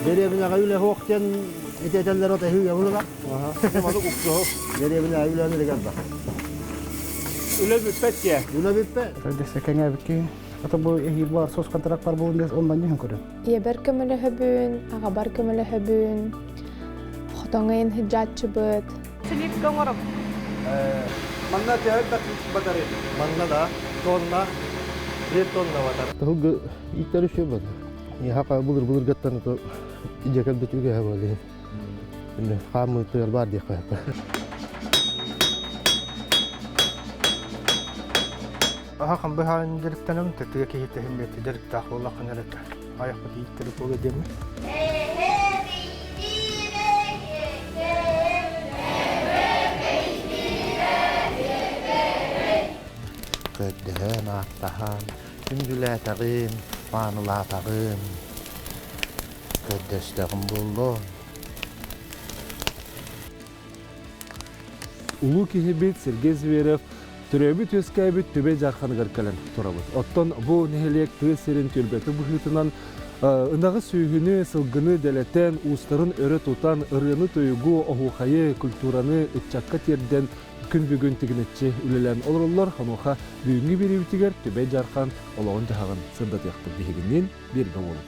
Дэриэбинэҕэ үлэ суох диэн ити этэллэр от эһиги булула. Дэриэбинэҕэ үлэни элбэх. Үлэ бүппэт дии. Үлэ бүппэт. Десе кэҥээбикки ата бу эһиил бар сос контракт бар буолун дес оннан дьиһин көрөн. Ийэбэр көмөлөһөбүн, аҕабар көмөлөһөбүн, хотоҥо ин сылдьааччыбыт. Силипка оҥором. Манна төһө батары? Манна да тонна, 1 тонна батар. Тылгы ииттэр үчүгэй батар. Иһака былыр былыргаттан ото кэлбит үгэһэ буолин. Хааммытыгар бар диэххэ. Аха хамбыһаан дьарыктанам тытыа киһи тэһин дьарыктаах буоллаххына эрэ айахпыт ииттэри буолуо диэммин. Көрдөһөн, ааттаһан, күндүлээтэҕим, маанылаатаҕым, көрдөстөҕүм буоллун. Улуу киһибит Сергей Зверев төрөөбүт-үөскээбит Түбэй Дьаарханыгар кэлэн турабыт. Оттон бу нэһилиэк тыа сирин түөлбэтэ быһыытынан ынаҕы сүүһүнү, сылгыны дэлэтэн, уустарын өрө тутан, ырыаны-тойугу, оһуохайы, культураны ыччакка тиэрдэн күн бүгүн тигинэччи үлэлээн олороллор. Онуоха бүгүҥҥү биэриибитигэр Түбэй Дьаархан олоҕун-дьаһаҕын сырдатыахпыт биһигинниин бииргэ буолуҥ.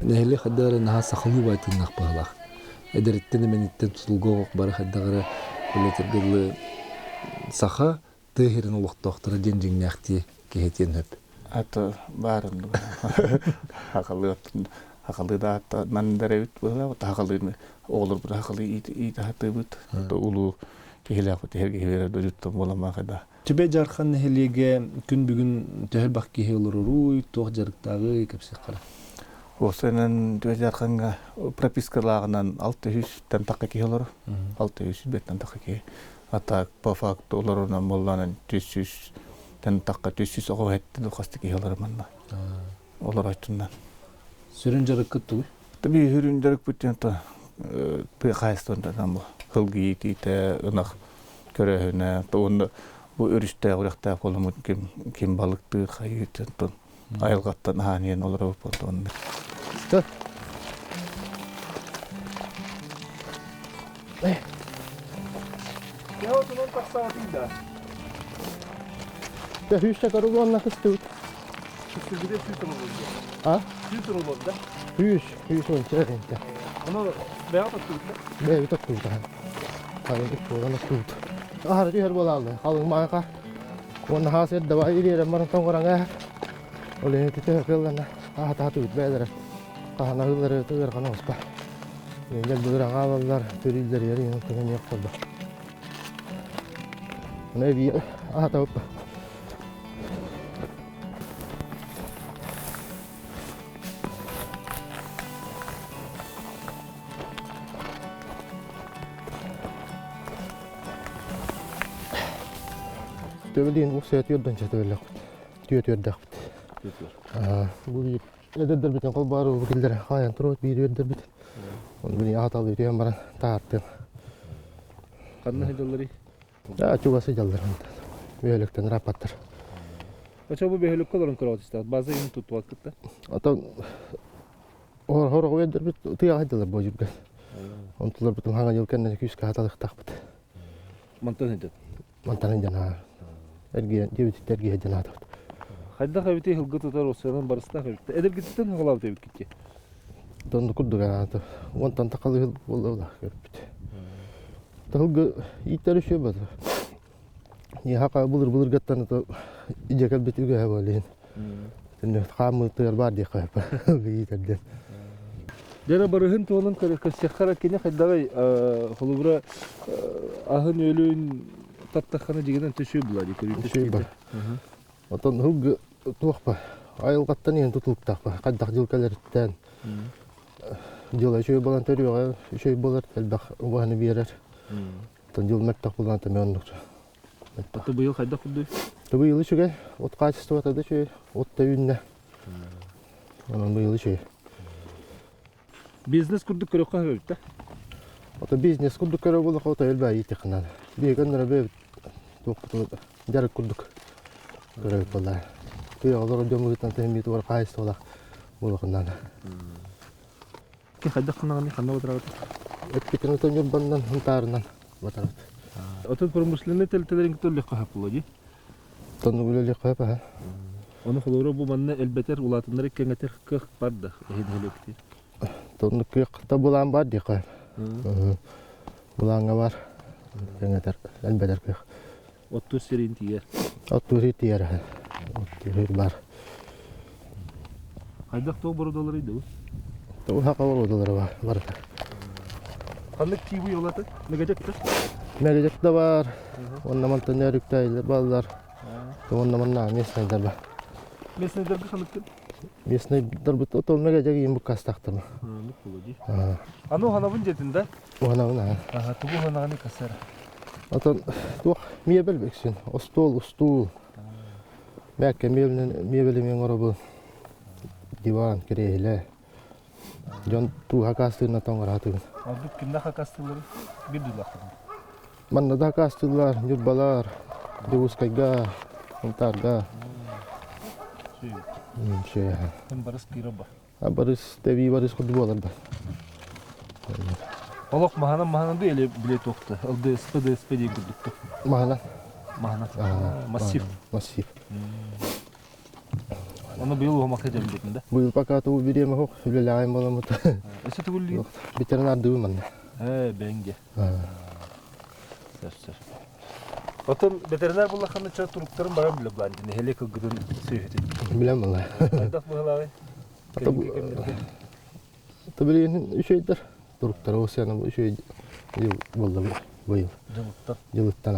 Нэһилиэк хайдах эрэ наһаа сахалыы баайтыннаах быһыылаах. Эдэриттэн эмэниттэн тутулга оҕох бары хайдах эрэ үлэтэргэ дылы саха тыа сирин олохтоохторо диэн дьиҥнээхтии киһитиэн сөп. Аты баарын хахалыы хахалыы да атта эбит быһыылаах хахалыыны оҕолорбут хахалыы иитэ сатыыбыт улуу киһилээхпит иһэргэ дойдуттан буоламаахай да Түбэ Дьархан нэһилиэгэ күн бүгүн төһө элбэх киһи олороруй, туох дьарыктааҕый кэпсиэххэ. Уопсайынан Түбэ Дьархаҥҥа пропискалааҕынан 600-тэн тахха киһи олорор. 600 бэттэн тахха киһи. А так по факту олорунан буоллаҕына 300-тэн тахха 300 оҕо эттэ хас киһи олорор манна. Олорооччунан. Сүрүн дьарыккыт тугуй? Таби сүрүн дьарыкпыт диэн тыа хаһаайыстыбатын бу сылгы иитиитэ, ынах көрөөһүнэ, уонна бу өрүстээх үрэхтээх буоламмыт ким ким балыктыыр хайыытын айылҕаттан аһаан иһэн олоробут онно. Я отунан тахсаатый да. Сүүс рулонна кыстыбыт. Кыстыбыта 100 рулон. А? 100 рулон да? 100, 110 эринтэ. Ону бэйэ тоттубут да? Бэйэ тоттубут. Хайын буолан оттубут. Аһара түһэр буолааллар. Халыҥ маайка. Уонна хаас эрдэ бай ириэрэн баран тоҥораҥа. Ол иһин төһө кыаллана аһата тубут бэйэлэрэ. Хаһан аһыыллары ыархан оҕуспа. Дьэл былыр аҕалаллар, төрүүллэр иһэр тыгын охтордо. Оны эбии аһатабыт. Төбөлүүн уксуйа түөрдөн чөтөллөхпүт. Түө түөрдэхпит. Бу биир эдэрдэрбитин холбоору бу киллэрэ хаайан туруот биир үөрдэрбит. Оны били ааталыы түһэн баран тааттым. Ханна сылдьалларый? Да, чугас сылдьаллар. Бөһүөлэктэн ырааппаттар. Очо бу бөһүөлэккэ олорон көрөҕүт истэҕит. База иһин туттубат кытта. Отон хороҕу үөрдэрбит тыаҕа сылдьаллар бу дьүргэн. Онтуларбытын хаҥа дьыл кэннэ күүскэ хаталыктаахпыт. Мантан сылдьат. Мантан сылдьан эргийэн дьиэбититтэн эргийэ сылдьан аатабыт. Хайдах эбитий сылгы тутар осуонан барыстаах эбит. Эдэргиттэн хаҕалаабыт эбиккит Тонну курдук аата. Уонтан тахалыы буолла көрбүт. Тылгы ииттэр үчүгэй бата. Иһака былыр-былыргаттан идьэ кэлбит үгэһэ буолин. Хааммытыгар баар диэххэ иитэрдэн. Дьэ барыһын туһунан көрсөххө кини хайдаҕый холобура аһын өлүн таптаххана дьигинэн төсүү була дии көрүүтэ бар. Отон ылгы туох ба айылҕаттан иһэн тутулуктаах ба хайдах дьыл кэлэриттэн дьыла үчүгэй буолан төрүөҕэ үчүгэй буолар элбэх убаһаны биэрэр. Оттон дьыл мөлтөх буолан тэмэ оннук. Аты быйыл хайдах курдуй? Быйыл үчүгэй, от качествота да үчүгэй, от да үүннэ. Онон быйыл үчүгэй. Бизнес курдук көрөххө сөп да? Ото бизнес курдук көрө буоллахха ото элбээ иитиэххэ Биһиги өннөрө бэйэбит туохпутун дьарык курдук көрөбүт буоллаа. Тыа олорор дьоммутуттан тэһиммит уор хаһаайыстыбалаах. Булахыннана. Ки хайдах ханнаҕыный ханна батарабыт? Эппитин отон Ньурбаннан Хантаарынан батарабыт. Отон промышленнай тэрилтэлэрин кытта үллэххэ хаппыла дии. Тонну үлэлиэххэ паха. Ону холоро бу манна элбэтэр улаатыннары кэҥэтэр кыах бар да эһин нэһилиэктир. Тонну кыах та булаан бар диэххэ. Булааҥҥа бар. Кэҥэтэр элбэтэр кыах. Оттуур сирин тиийэр. Оттуур сир тиийэр. Оттуур сир бар. Хайдах туох бородолары дыбы? Туох хака бородолары бар барыта. Ханнык тиибүй олаты? Мегежек да? Мегежек да бар. Онна мантан өрүктәйлер баллар. Онна манна местныйдар бар. Местныйдарга ханныктын? Местныйдар бут отол мегежек иин буккастактырма. Аны ханабын жетин да? Уханабын аа. Аха, тугу ханаганы касар. Отон туох мебель бексин, остуол, устуул. Мээкке мебели мен оробу диван, кириэһилэ. Дьон туу хакаастыырна тоҥораатыгын. Ордук кимнэ хакаастыыллары бир дыллахтарын. Манна да хакаастыыллар, Ньурбалар, Дьокуускайга, Сунтаарга. Үчүгэй. Барыс кыыра Барыс тэбии барыс курдук буолар да. Олох маһанан маһанан да или биле туохта ЛДСП ДСП диэн курдук Маһанан. Маһанан. Массив. Массив. Оны быйыл уһамакка дьэбилдетин да? Быйыл пока туу бириэмэ хоқ үлэлэҕин боламмыт. Өсө тугуллиин? Ветеринардыы манна. Ээ, бэнге. Сөп, сөп. Отон ветеринар буллаххына ча туруктарын баран биле булан нэһилиэк кылгытын сүөһүтүн. Билем була. Хайдах быһылааҕый? Ата билигин үчүгэйдэр туруктара осяна үчүгэй буолла быйыл. Дьылыттан. Дьылыттан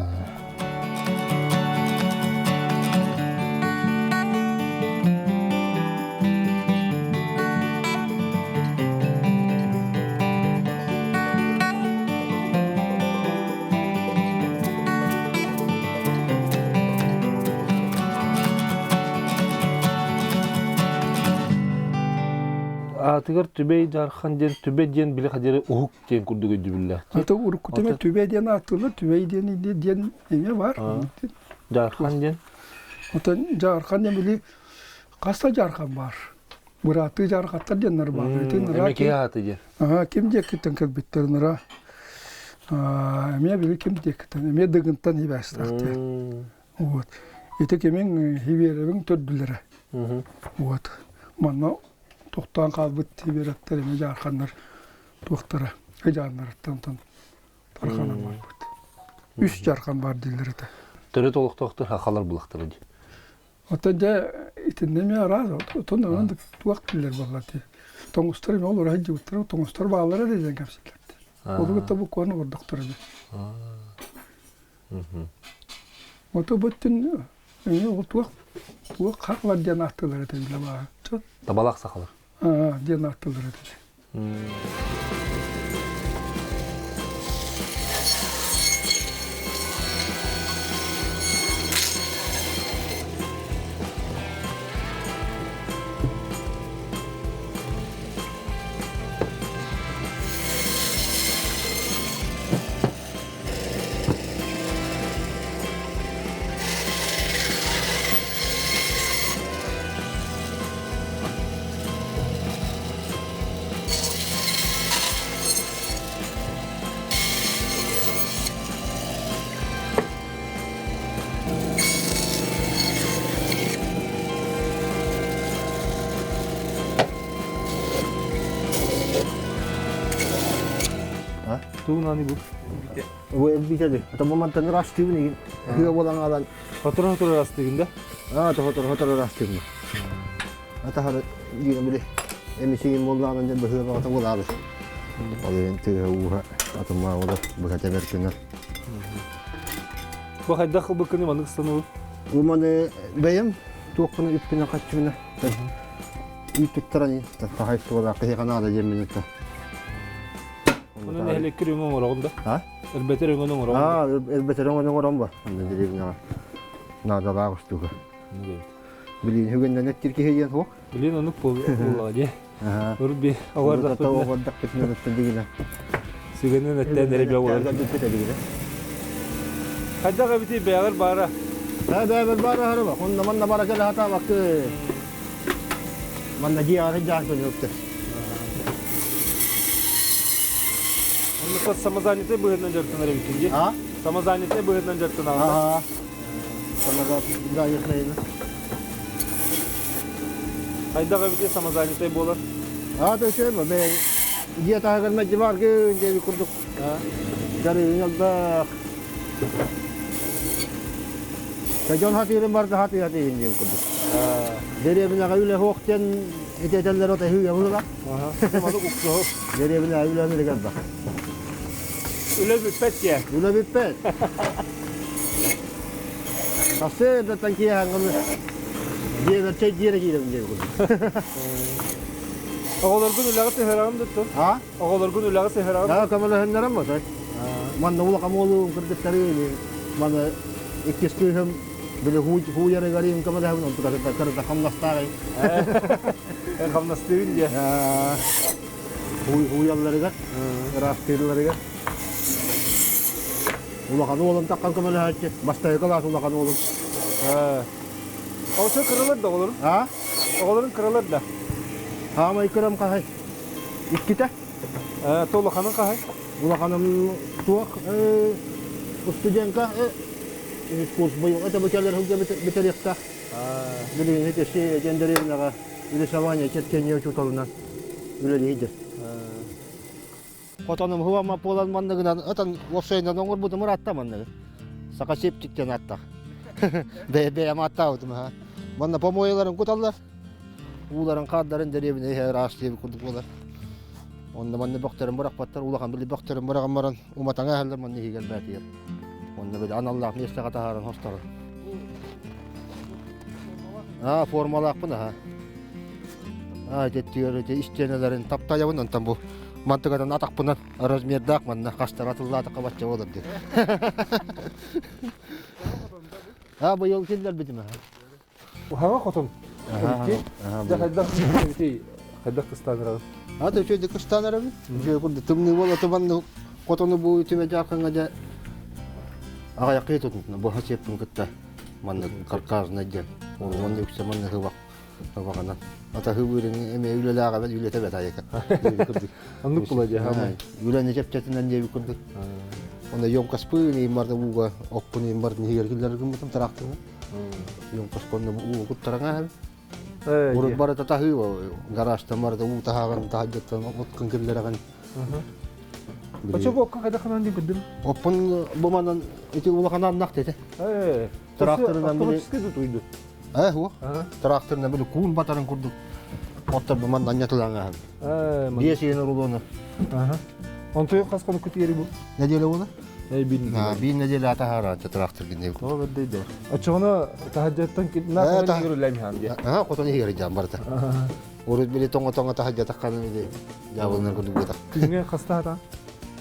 Аатыгар Түбэй Дьаархан диэн Түбэ диэн били хадьары уһук диэн курдук өйдөбүллээх. Ата уруккутуна Түбэ диэн ааттыылар, Түбэй диэн диэн эмиэ бар. Дьаархан диэн? Отон Дьаархан диэн били хас да Дьаархан бар. Бырааттыы Дьаархаттар диэннэр баар. Эмиэ киһи ааты диэн. Аха, ким диэкиттэн кэлбиттэр нара. Эмиэ били ким диэкиттэн, эмиэ Дыгынтан хибээстэхтэр. Вот. Ити кимиҥ хибиэрэбиҥ төрдүлэрэ. Вот. Манна тохтоон хаалбыт хибиэрэптэр эмиэ дьаарханнар туохтара ыдьааннарыттан тарханан барбыт. Үс дьаархан баар дииллэр этэ. Төрүт олохтоохтор хахалар булахтара дии. Оттон дьэ итиннэ эмиэ араас отон онон туох дииллэр буолла дии. Тоҥустар эмиэ олоро сылдьыбыттара, тоҥустар бааллара эрэ диэн кэпсииллэр. Ол кытта бу куон олордохторо дии. Ото бүттүн эмиэ ол туох туох хахлар диэн ааттыылар этэ билэ баа. Табалаах сахалар. Аа диэн ааттыылар этэ. Тугунан бу? Бу элбитеди. Ата бу мантан растыыбын игин. Хыа болан алан. Хотор-хотор растыгын да? А, хотор-хотор растыгын. Ата хара дигин били. Эмисигин боллаанан ден быһыа баҕата болаабыт. Ол иһин тыа ууһа атымаа олор быһа тэбэр Бу хайдах ылбыккыны маннык станыбы? Бу маны бэйэм туохпуна үппүнэ хаччыбына үүт туттаран хаһайыстыбалаах киһиэхэ наада диэммин это. Оны нэһилиэккэр өҥө оҥороҕун да? А? Элбэтэр өҥөнү оҥороҕун А, элбэтэр өҥөнү оҥорон ба. Анда деревняҕа наадалаах устуга. Билин хүгэннэн эттир киһи диэн суох. Билин онук буоллаҕа дии. Урби оҕордахпытына. Оҕордахпытына дигинэ. Сүгэнин эттээн эрэ бэҕэр. Хайдах эбити бэҕэр баара? Ха бэҕэр баара харыба. Онна манна бара кэлэ хатаабаккы. Манна дьиэҕэ сылдьаан көнүөктэр. Оннук самозанятай быһыытынан дьарыктанар эбиккин дии? А? Самозанятай быһыытынан дьарыктанаҕын да? Ага. Самозанятай. Хайдах эбитий самозанятай буолар? А, то үчүгэй бу. Бэйэ дьиэ таһыгар мэлдьи бааргын диэби курдук дьарыгын элбэх. Дьон хатыырын барда хатыы хатыыгын диэн курдук. Дэриэбинэҕэ үлэ суох диэн итиэтэллэр от эһүү ылыла. Дэриэбинэҕэ үлэни элбэх. Үлэ бүппэт диэ. Үлэ бүппэт. Сарсыардаттан киэһээҥҥи дьиэбэр чэй диэрэ киирэбин диэн курдук. Оҕолоргун үлэҕэ түһэрэҕин дуттун? А? Оҕолоргун үлэҕэ сыһыараҕын? Да, көмөлөһүннэрэн босой. Манна улахан уолуум кыргыттары маны иккис кыыһым били хууйарыгар көмөлөһөбүн онтука кырда хамнастааҕый. Хамнастыыбын диэ. Хууйалларыгар, ыраастыылларыгар. Улахан уолум таххан көмөлөһөөччү. Бастайы кылаас улахан уолум. Ол кыралар да оҕолорун? А? Оҕолорун кыралар да? Хаамай кырам хаһай. Иккитэ. То улаханын хаһай? Улаханым туох студентка курс быйыл это бу кэлэр сылга бүтэриэхтээх. Билигин ити диэн дэриэбинэҕэ рисование черчение учууталынан үлэлиир. Хотонум хуама буолан манныгынан ытан уопсайынан оҥорбутум ыраатта манныгы. Саха септиктен аттах. Бэйэм аттаабытым аха. Манна помояларын куталлар. Ууларын хаардарын дэриэбинэ иһэ ыраас диэбит курдук буолар. Онно манна бөхтөрүн бырахпаттар, улахан били бөхтөрүн быраҕан баран уматаҥа иһэллэр манна иһигэр бээтигэр. Онно били аналлаах миэстэҕэ таһааран хосторон. Аа, формалаахпын аха. Аа, деттигэр ити истиэнэлэрин таптайабын онтон бу мантыгынан атахпынан размердаах манна хастар атыллаатахха бачча буолар диэн. Аа, быйыл киллэрбитим аха. Хаҥа хотун. Дьэ хайдах хайдах кыстаан эрэҕин? Ата үчүгэйдик кыстаан эрэбин. Үчүгэй курдук тымныы буола туманны хотону бу үтүмэ дьаакаҥа дьэ аҕайаххыы тутунна бу хасиэппин кытта маннык карказнай диэн уонна үксэ манна хыбах хыбаҕынан ата хыбыырын эмиэ үлэлээҕэ бэл үлэтэ бэт айака Оннук була дьэ хамай. Үлэни чэпчэтинэн диэбит курдук. Онно ёмкаспын ииммарда ууга оппун ииммардын иһигэр киллэрэр гыммытым тыраахтыгын. Ёмкаспын уу куттараҥа Урут барыта таһыы гаражтан барыта уу таһааҕын таһырдьаттан откун киллэрэҕин. Очо бу окко хайдах ханан дии көрдүм? Оппун бу манан ити улахан аннах дете. Тракторынан били Автоматически тутуйду. Э, хуо. Тракторынан били куун батарын курдук. Оттор бу манан нятылаҥаһын. Биэс иен рулону. Онтуйу хас хонукку тиэри бу? Неделя була? Э, биир неделя. Биир неделя атаһара трактор гинне. Оо, бэрдэй Очоҕуна таһырдьаттан на хотон иһигэр үлэм иһэн диэ. Аа, хотон иһигэр дьаам барыта. Урут били тоҥо-тоҥо таһырдьатахханы били дьаабылынар курдук буотах. Күҥҥэ хаста хата?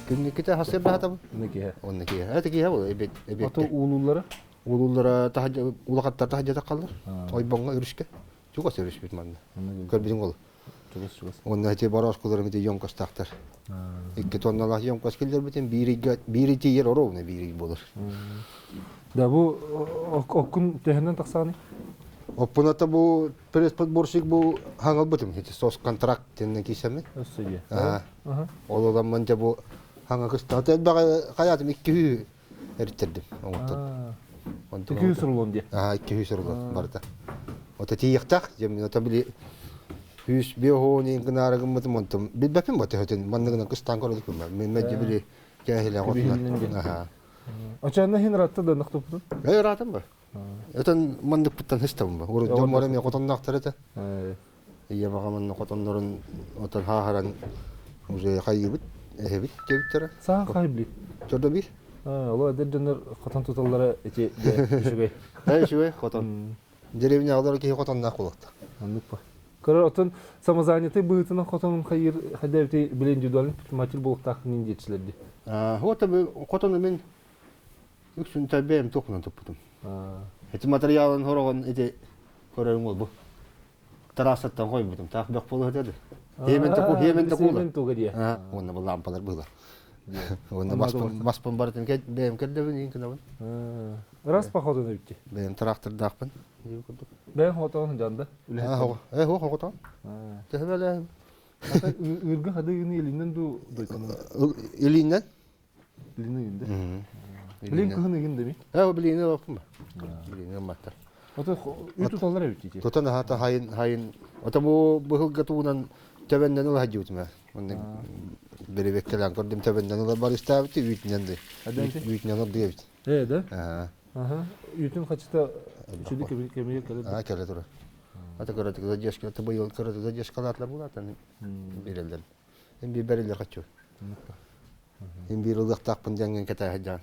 Күҥҥэ ките хасыр да хатабын. Онно киһи. Онно киһи. Это киһи була эбит эбит. Ото уулуллара? Уулуллара таһырдьа улахаттар таһырдьатаххаллар. Ойбоҥҥо өрүскэ. Чугас өрүспүт манна. Көрбүтүҥ ол. Чугас-чугас. Уонна ити борооскуларым ити ёмкостаахтар. Икки тонналаах ёмкос киллэрбитим биир ыйга биир ый тиийэр оруобуна биир ый буолар. Да бу оккун төһөнөн тахсаҕыный? Оппуната бу пресс-подборщик бу хаҥалбытым ити сос контракт диэннэн киисэммин. Өссө дии. Ол ыламмын дьэ бу хаҥа кыстаҕа элбэҕи хайаатым икки эриттэрдим оҥоттон. Икки сурулун диye. Аа, икки сурулун барыта. Ото тиийиэхтээх, дьэ мин ото били үс биоһоон гынаары гыммытым онтум билбэппин бу төһөтүн манныгынан кыстаан көрөлүкпүн мен мэлдьи били кээһилэ хотунан. Аха. Очоонно хин ыратта да нохтуппутун? Э, ыраатым ба. Өтөн манныкпыттан хыстабын ба. Урут дьон морем хотонноохтор этэ. Ийэ баҕа манна хотоннорун отон хааһаран уже хайыыбыт, эһэбит диэбиттэрэ. Саха хай били. Чордо бир. Оло эдэр дьоннор хотон туталлара ити үчүгэй. Э, үчүгэй хотон. Деревняҕа олорор киһи хотонноох буолуохтаах. Оннук ба. Көрөр отон самозанятый быһыытынан хотонун хайыр хайда эбити били индивидуальный предприниматель буолуохтааххын диэччилэр дии. Вот хотону мин үксүн бэйэм туохпунан туппутум. Ити материалын хороҕон ити көрөрүҥ ол бу. Трассаттан хойбутум. Таах бөх буолуо этэ. Хиэмэн таку, хиэмэн такула. Хиэмэн туга диye. Уонна бу лампалар быылар. Уонна баспын барытын бэйэм кэрдэбин иин кынабын. Раз походу эбитти. Бэйэм трактордаахпын. Бэйэҥ хотоҕун дьанда үлэһит. Ээ хуох хотоҕун. Төһө бэлээ? Ыырга хадыгыны илиннен ду дойканын? Илиннен. Илиннен инде. Билин кыһын ыгын деми? Ээ билини оппум. Билини маттар. Ото үй туталлар эбит ити. Тутан хата хайын хайын. Ото бу быһылга туунан төбөннөн ыла хадьыбытым. Онно беребеккелен көрдүм төбөннөн ыла барыстаабыт үүтүнэн да. Үүтүнэн ордук эбит. Ээ да? Аха. Үүтүн хачыта үчүдү кэмигэр кэлэр. Аа кэлэ турар. Ата кыратык задержка быйыл кыратык задержкалаатылар булаатан береллер. Эм бир береллер хачу. Эм бир ылыахтаахпын диэҥҥин кэтээһэ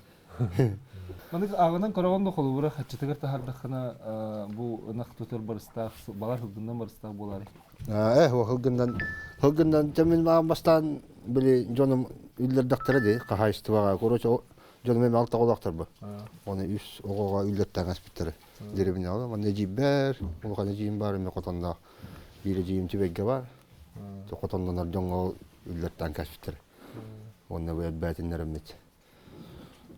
Манык ааҕынан көрөҕүн да холобура хаччытыгар таһаардаххына бу ынах тутар барыстаах балар сылгыннан барыстаах буолаарай? Ээ, сылгыннан сылгыннан мин маҕан бастаан били дьонум үллэрдэхтэрэ дии хаһаайыстыбаҕа. Короче, дьонум эми алта оҕолоохтор бу. Оны үс оҕоҕо үллэртээн аспыттара. Деревняҕа манна эдьиийбэр, улахан эдьиийим баар, эмиэ хотонноох. Биир эдьиийим Түбэйгэ баар. Хотоннонор дьоҥҥо үллэртээн кэспиттэрэ. Уонна бу элбээтиннэрэммит.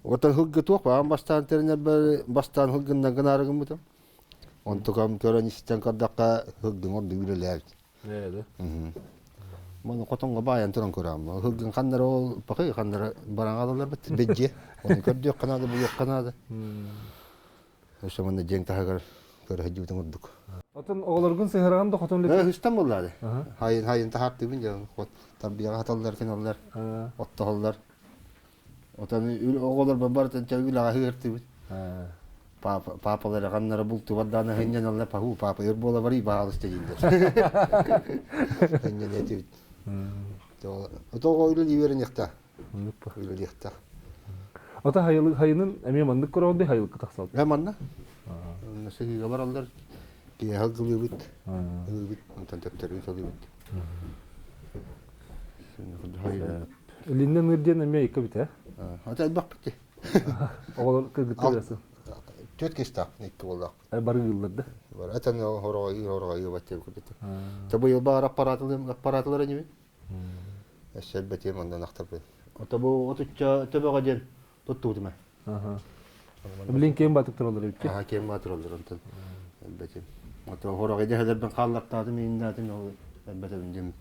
Оттон сылгы туох баан бастаан тэринэрбэр бастаан сылгыннан гынаары гыммытым. Онтукам көрөн истэн көрдөххө сылгыҥ ордук үлэлээбит. Маны хотоҥҥо баайан туран көрөм. Сылгын ханнара ол пакый ханнара баран хаалалларбыт бэдьиэ. Оны көрдүөххэ наада, булуохха наада. Өссө манна дьиэҥ таһыгар көрө сылдьыбытыҥ ордук. Отон оҕолоргун сыһыраҕын да хотон Э, хыстан буоллаады. Хайын хайын таһаартыыбын дьэ хот тарбыйаҕа хаталлар киналлар оттоһоллор. Отон оҕолор барытын чэ үлэҕэ ыһыартыыбыт. Папа папалары ханнара бултубар даана хынньаналлар паху папа өр буола барый баалыста дииллэр. Хынньан этибит. Ото үлэлии үөрэниэхтээх. Үлэлиэхтээх. Ото хайынын эмиэ маннык көрөҕүн хайылыкка тахсал. Э манна. Сыһыыга бараллар. Киэһэ ылгылыыбыт. Ылыыбыт, онтон төптөрүн салыыбыт. Илиннен ырден эмиэ икки бит, э? Ата элбэхпит ти. Оҕолор кыргыттар ясын. Түөрт кистаах, икки буоллаах. Бары ыыллар да. Бар. Атан хороҕой, хороҕой ыыбат деп курдук. Та быйыл баар аппаратылар инибин. Өссө элбэтиэм оннан ахтарбын. Ото бу отучча төбөҕө диэн туттубутум ээ. Билин киэн баатык тураллар эбит. Аха киэн баатыраллар онтон элбэтим. Ото хороҕой дэһэлэрбин хааллартаатым, ииннаатым, ол элбэтэбин диэн.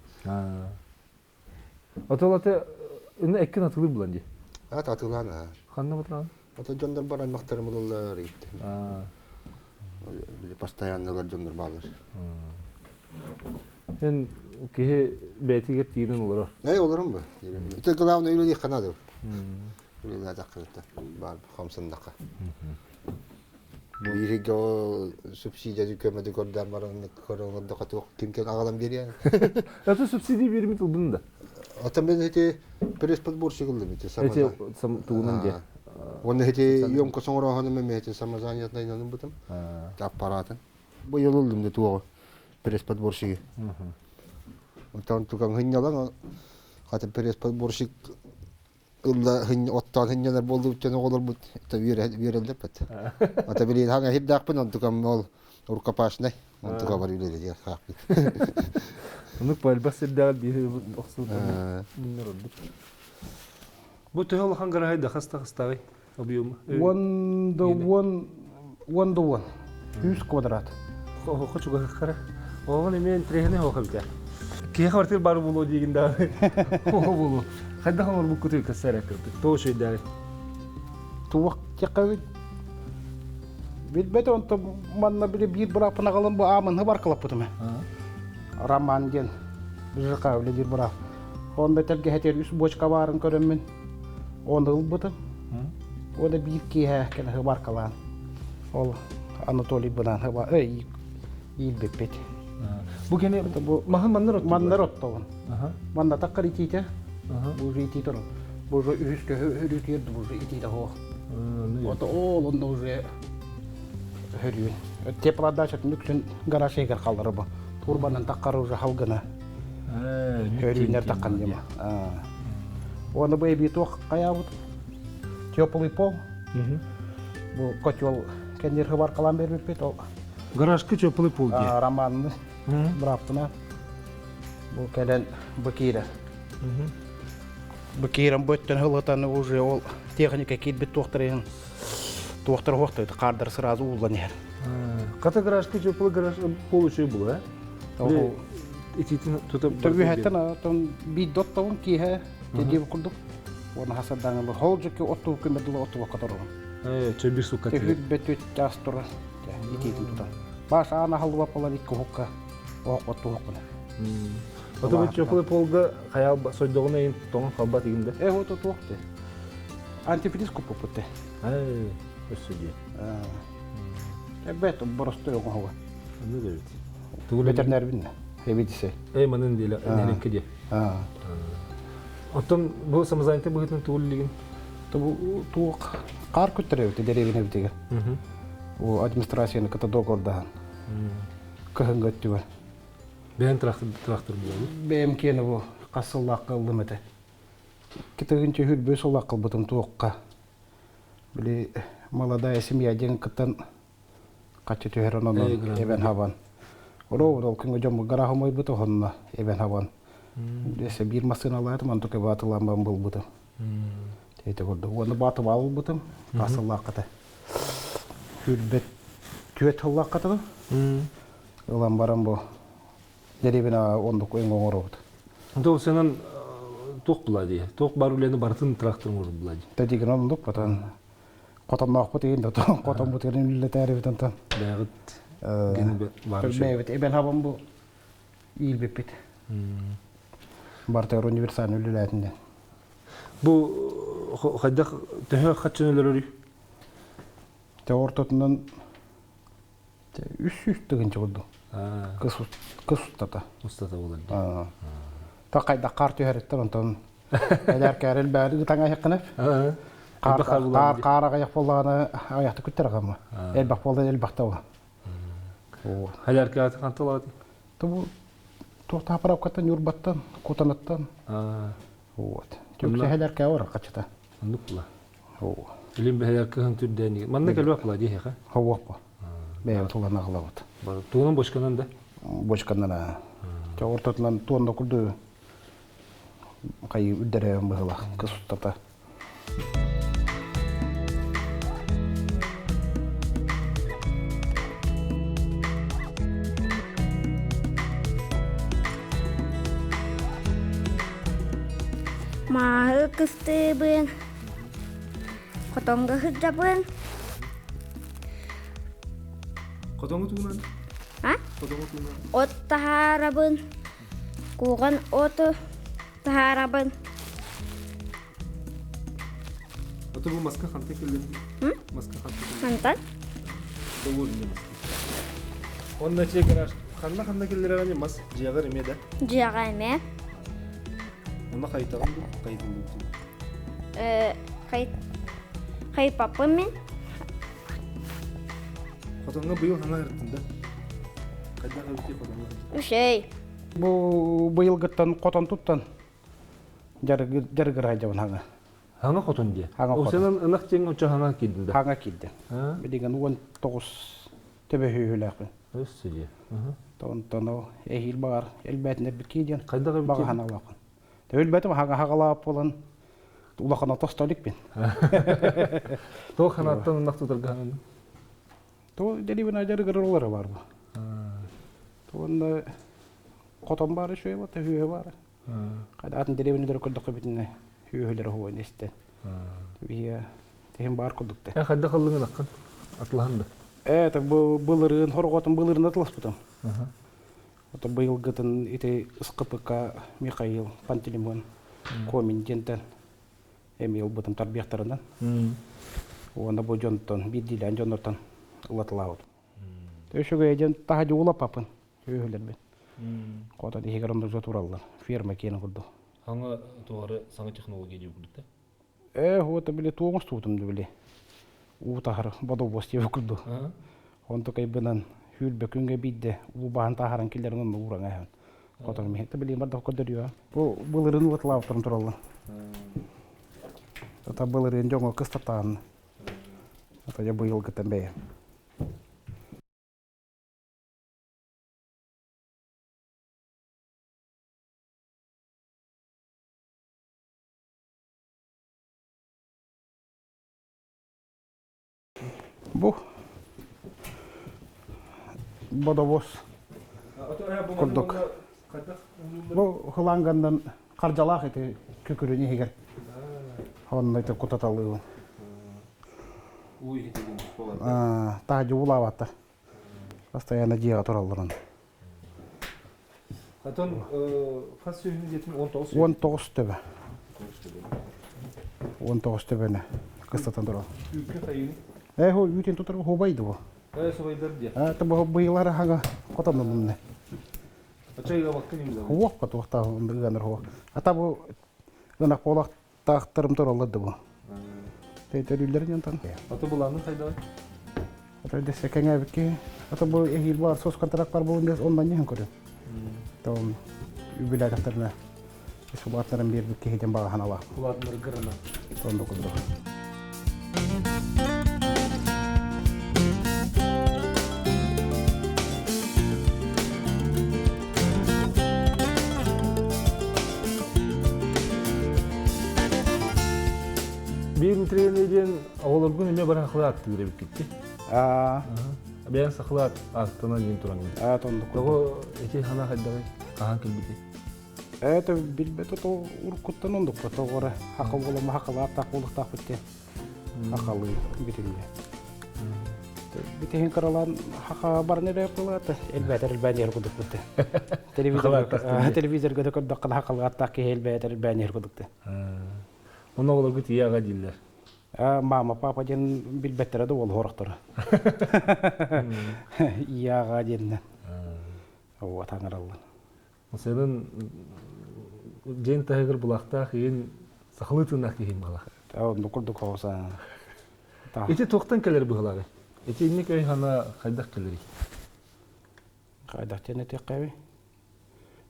Отол аты ына эккин атылы булан ди. Ат атылаан аа. Ханна батыран? Ото дьоннор бар аймактарым ылаллар иттим. Постоянно дьоннор баалар. Эн киһи бэйэтигэр тиийэн олорор. Эй, олорон бу. Это главное үлэлиэххэ наада. Үлэлээтэххэ баар хамсандахха. Бииригэ субсидия көмөтү көрдөөн баран көрөҥөрдөхө туох ким кэл аҕалан биэриэ. Это субсидия биэримит ылбын да. Оттон мен эти пресс-подборщик ыллым ити Эти тугунан дии. Уонна эти емко соҥорооһону мен эти самозанятнайнанын бутум. Аппаратын. Быйыл ыллым да туоҕу пресс-подборщиги. Онтон тукан хынньалаң хата пресс-подборщик ылла оттоон хынньалар буоллубут дьон оҕолорбут үөрэллэрбит. Ата билин хаҥа хирдаахпын онтукам ол рукопашнай онтука бар үлэлиир хаахпыт. Онук элбэх сирдээҕи биир охсуутун ордук. Бу төһө улахан гараһай да хас тахыстааҕый объема? Уон да уон, уон да уон. Үс квадрат. Оһоххо чугаһыххара. Оҕон эмиэ интириэһинэй оһох эбитэ. Киһи квартир бар буолуо диигин даҕаны. Оһо буолуо. Хайдах оҥорбуккутуй кэссээр кырдык. Тоҕо үчүгэйдээҕий? Туох тиэххэ билбэт онто манна били биир бырааппын аҕалан бу аамынһы баркалаппытым. Роман диэн ЖК үлэлиир быраап. Онно тэлгэһэтигэр үс бочка баарын көрөммүн оны ылбытым. Уонна биир киэһэ кэлэ хыбаркалаан ол Анатолий бынан иилбиппит. Бу кини бу маһын маннар оттубун. Маннар оттобун. Манна таккар итиитэ. Бу уже итиитэ орон. Бу уже үһүс көһө өрүүтүгэр бу уже итиитэ суох. Ото ол онно уже хөрүүн. Теплоотдачатын үксүн гараж иһигэр халлары бу. Турбанан таккар уже халгына. Өрүүнэр таххан дима. Уонна бу эбии туох хайаабыт? Теплый пол. Бу котел кэннир хыбаркалаан бербиппит ол. Гаражка теплый пол дии. Романны быраптына бу кэлэн бу киирэр. Бу киирэн бу өттөн хылытан уже ол техника киирбит туохтар иһин туохтар хуохтар хаардар сразу ууллан иһэр. Хата гаражка теплый гараж получай була, э? Ититин тута Төбүһэттэн отон биир доттовун киһэ тедиев курдук. Уонна хасардаҥылы хол жөккө оттуу күмэдылы оттуга которугун. Э, чөбүр сукка. Төһүр бөтүт таас тура ититин тутан. Баш аана халуба полар икки хукка оһох оттуохпуна. Ото бу теплый полга хаял сойдоҕуна ин тоҥон халбат игинде. Э, ото туохты. Антифриз куппуппут. Ай, өссө дии. Эбэт боростой оҥоһуга. Онну да эбит. Тугу ветеринарбин эбитисе. Эй, манын диэлэ, нэһиликке диэ. Оттон бу самозанятый быһыытынан тугу үллигин? Бу туох хаар күттэр эбит дэриэбинэ эбитигэр. Бу администрацияны кытта договордаһан. Кыһыҥҥы өттүгэр. Бэйэн трактор трактор буолу? Бэйэм киэнэ бу хас сыллаахха ыллым этэ. Кытыгынча хүрбү сыллаах кылбытым туохха. Били молодая семья диэн кыттан хаччы түһэр онон эбэн хабан. Оро ол күҥҥэ дьоммут гарааһым ойбут оһонно эбэн хабан. Десе биир массыыналаатым онтука баатылаан бан булбутум. Эти курдук. Уонна баатыбаал ылбытым. Хасыллааххата. Хүрбэт түөт сыллааххата ылан баран бу дэриэбинэ оннук өҥө оҥоробут. Ол сенен туох була дии? Туох бар үлэни барытын трактор оҥорор була дии? Тадигин оннук потон хотонноохпут иһин да хотонбут иһин үллэтээри бүтэн Бэҕит гени бар. Бэйэбит эбэн хабан бу иилбиппит. Бартер универсальный үлэлээтин Бу хайдах төһө хаччын өлөрөрүй? Те ортотунан үс үс тыгынча курдук. Кыс кыс устата. Устата болар. Та хайдах хаар түһэриттэн онтон элэр кээрэл бэри ытаҥа айаххынап. Хаар хаар хаар аҕыйах буоллаҕына аҕыйахта күттэр аҕама. Элбэх буолла элбэх та Халярка ханталааты? Бу туох таапарапкаттан Ньурбаттан, Кутанаттан. Вот. Түксэһэлэр кэвэр хачыта. Оннук була. Илин бэһэлэр кыһын түрдээн. Манна кэлбэк була диэхэ. Ховуоппа. Бэйэ тулан аҕалабыт. Туунан бочканан да? Бочканан а. Ча ортотунан туонна курду хайы үрдэрэ быһылах кыс устата. Мааһы кыстыыбын, хотоҥҥо сылдьабын. Хотоҥҥо тугунан? А? Хотоҥҥо тугунан? От таһаарабын, куган оту таһаарабын. Ото бу маска ханта кэллин? Маска ханта кэллин? Хантан? Doğru не маска. Онна че гараж ханна ханна келлерегани мас дьиэҕэр эмиэ да? Дьиэҕэ эмиэ. Онно хайтаҕын ду? Хайтыллыбыт. Э, хай хайпаппын мин. Хотоҥҥо быйыл хаҥа ырыттын да? Хайдах эбитий хотоҥҥо? Үчэй. Бу быйылгыттан хотон туттан дьарыгырай дьабын хаҥа. Хаҥа хотон диэ. Хаҥа хотон. Осенан ынах диэҥ очо хаҥа киирдин да? Хаҥа киирдин. Билигин 19 төбөһүүһүлээхпин. Өссө диэ. Онтон ол эһиил баҕар элбээтинэрбит кии диэн Хайдах эбит баҕа ханалаахпын. Төбүлбэтим хаҥа хагалаап буолан улахана тосто иликпин. Туох ханааттан ынах тутарга хаҥын? То дерибин дьарыгырыллара бар бу. Туонна хотон баара үчүгэй буолта, хүүһэ баара. Хайда атын деревнялары көрдөххө бүтүнэ хүүһүлэри хуон истэн. Биһиэ тиһин баар курдукта. Эн хайдах ыллыҥын аккын? Атылаһан да? Э, так бу былырыын хорҕотун былырыын атыласпытым. Ото быйылгытын ити СКПК Михаил Пантелеймон Комин диэнтэн эмиэ ылбытым тарбиахтарынан. Уонна бу дьонтон биирдиилээн дьоннортон ылатылаабыт. Үчүгэй диэн таһа улаппаппын үөһүлэрбин. Хотон иһигэр онно тураллар. Ферма киэнэ курдук. Хаҥа тугары саҥа технология диye курдук да? Э, вот били туоҥус туутум да били. Уу таһар бодобуос диye курдук. Онту кайбынан хүүрбэ күнгэ биирдэ уу баһан таһаран киллэрин онно уураҥа эһэн. Хотон миһетте билим бар да көрдөрүө. Бу былырын уотлаабыттарын тураллар. Ата былырын дьоҥо кыстатаан. Ата дьэ быйылгыттан бэйэ. Бу бодобуос курдук. Бу хылангандан харжалаах ити күкүрүн иһигэр. Онно ити кутаталыыбын. Таһдьа уулаабаттар. Постоянно дьиэҕэ туралларын. Отон хас сүһүн диэтин 19 19 төбө. 19 төбөнү кыстатан турал. Үүккэ хайыны? Э, хо үүтин тутар хобайды бу. Э, собайдар диye. Э, табы быйлар хага котоннумне. Ача ыгабакка ним Хуох котуохта ыганыр хо. Ата бу ынак болак таахтарым тураллар да бу. Тейтөрүллэрин янтан. Ата буланын хайдагай? Ата десе кеңебикки. Ата бу эхил бар сос контракт бар болун дес ондан нехин көрүм. Тоон үбүләтәхтәрнә субатларын бир бикки хитен багахан ала. Булатнар гырына. Тондо курду. Биир интригэни диэн оҕолоргун эмиэ баран сахалыы ааттыыр эбиккитти. Аа. Бэйэҥ сахалыы ааттана диэн туран. Аа тондук. Тоҕо ити хана хайдаҕый? Хаһан кэлбитий? Это билбет ото уруккуттан ондукка тоҕора хака буолама хакалааттаах буолуохтаахпыт диэн хакалыы бүтүннэ. Битиһин кыралаан хака баран эрэ буолаата элбээтэр элбээн иһэр курдукпут. Телевизорга да көрдөххө хакалааттаах киһи элбээтэр элбээн иһэр курдукты. Онно оҕолорго тиийэ аҕа дииллэр. Мама, папа диэн билбэттэрэ да уол хорохторо. Ийэ аҕа диэннэн. Вот аҥараллан. Сенин дьиэн таһыгар булахтаах иин сахалыы тыыннаах киһи буолар. Онно курдук оҕуса. Ити туохтан кэлэр быһылааҕый? Ити инник өй хана хайдах кэлэрий? Хайдах диэн этиэххэби?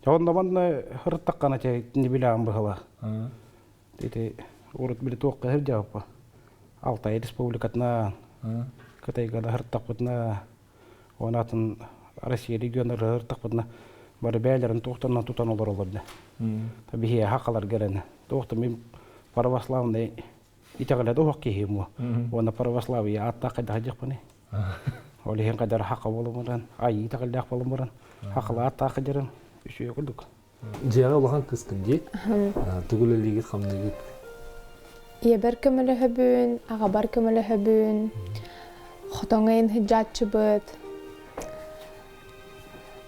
Онно манна ырыттаххана те не билэҕин быһылаах. Ити урут били туохха сылдьабыппа. Алтай республикатына, Кытайга да ырыттахпытына, уон атын Россия регионнары ырыттахпытына бары бэйэлэрин туохтанан тутан олороллор да. Биһиэхэ хахаларга эрэнэ. Туохта мин православный итэҕэлэ да уһах киһи му. Уонна православие ааттаах хайдах дьахпыный? Ол иһин хайдар хака буолумуран, айыы итэҕэллээх буолумуран, хахала ааттаах дьарым үчүгэй курдук. Дьиэҕэ улахан кыскын дии. Тугу үлэлиигит, хамныыгыт? Ийэбэр көмөлөһөбүн, аҕабар көмөлөһөбүн, хотоҥо иһин сылдьааччыбыт,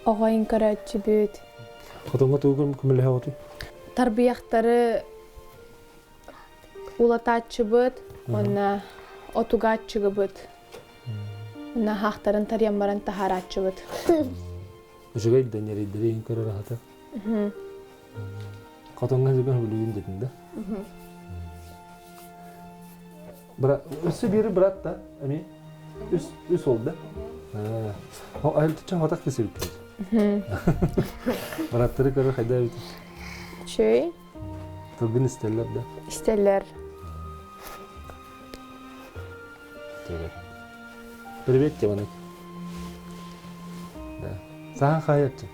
оҕо иһин көрөөччүбүт. Хотоҥҥо тугу көмөлөһөҕүтүй? Тарбыйахтары улатааччыбыт уонна отугааччыгыбыт. Уонна хаахтарын тарыйан баран таһаарааччыбыт. Үчүгэй да ньирэйдэри иһин көрөр аһата. Хотоҥҥо сылгы билигин дэтин да. Бра, өссө бири брат да, эми үс үс ол да. О, айылтычан хотак кесебит. Браттары көрөр хайда бит. Чөй. Тылгын истеллер да. Истеллер. Привет, Тимоник. Да. Сахан хаайаччы.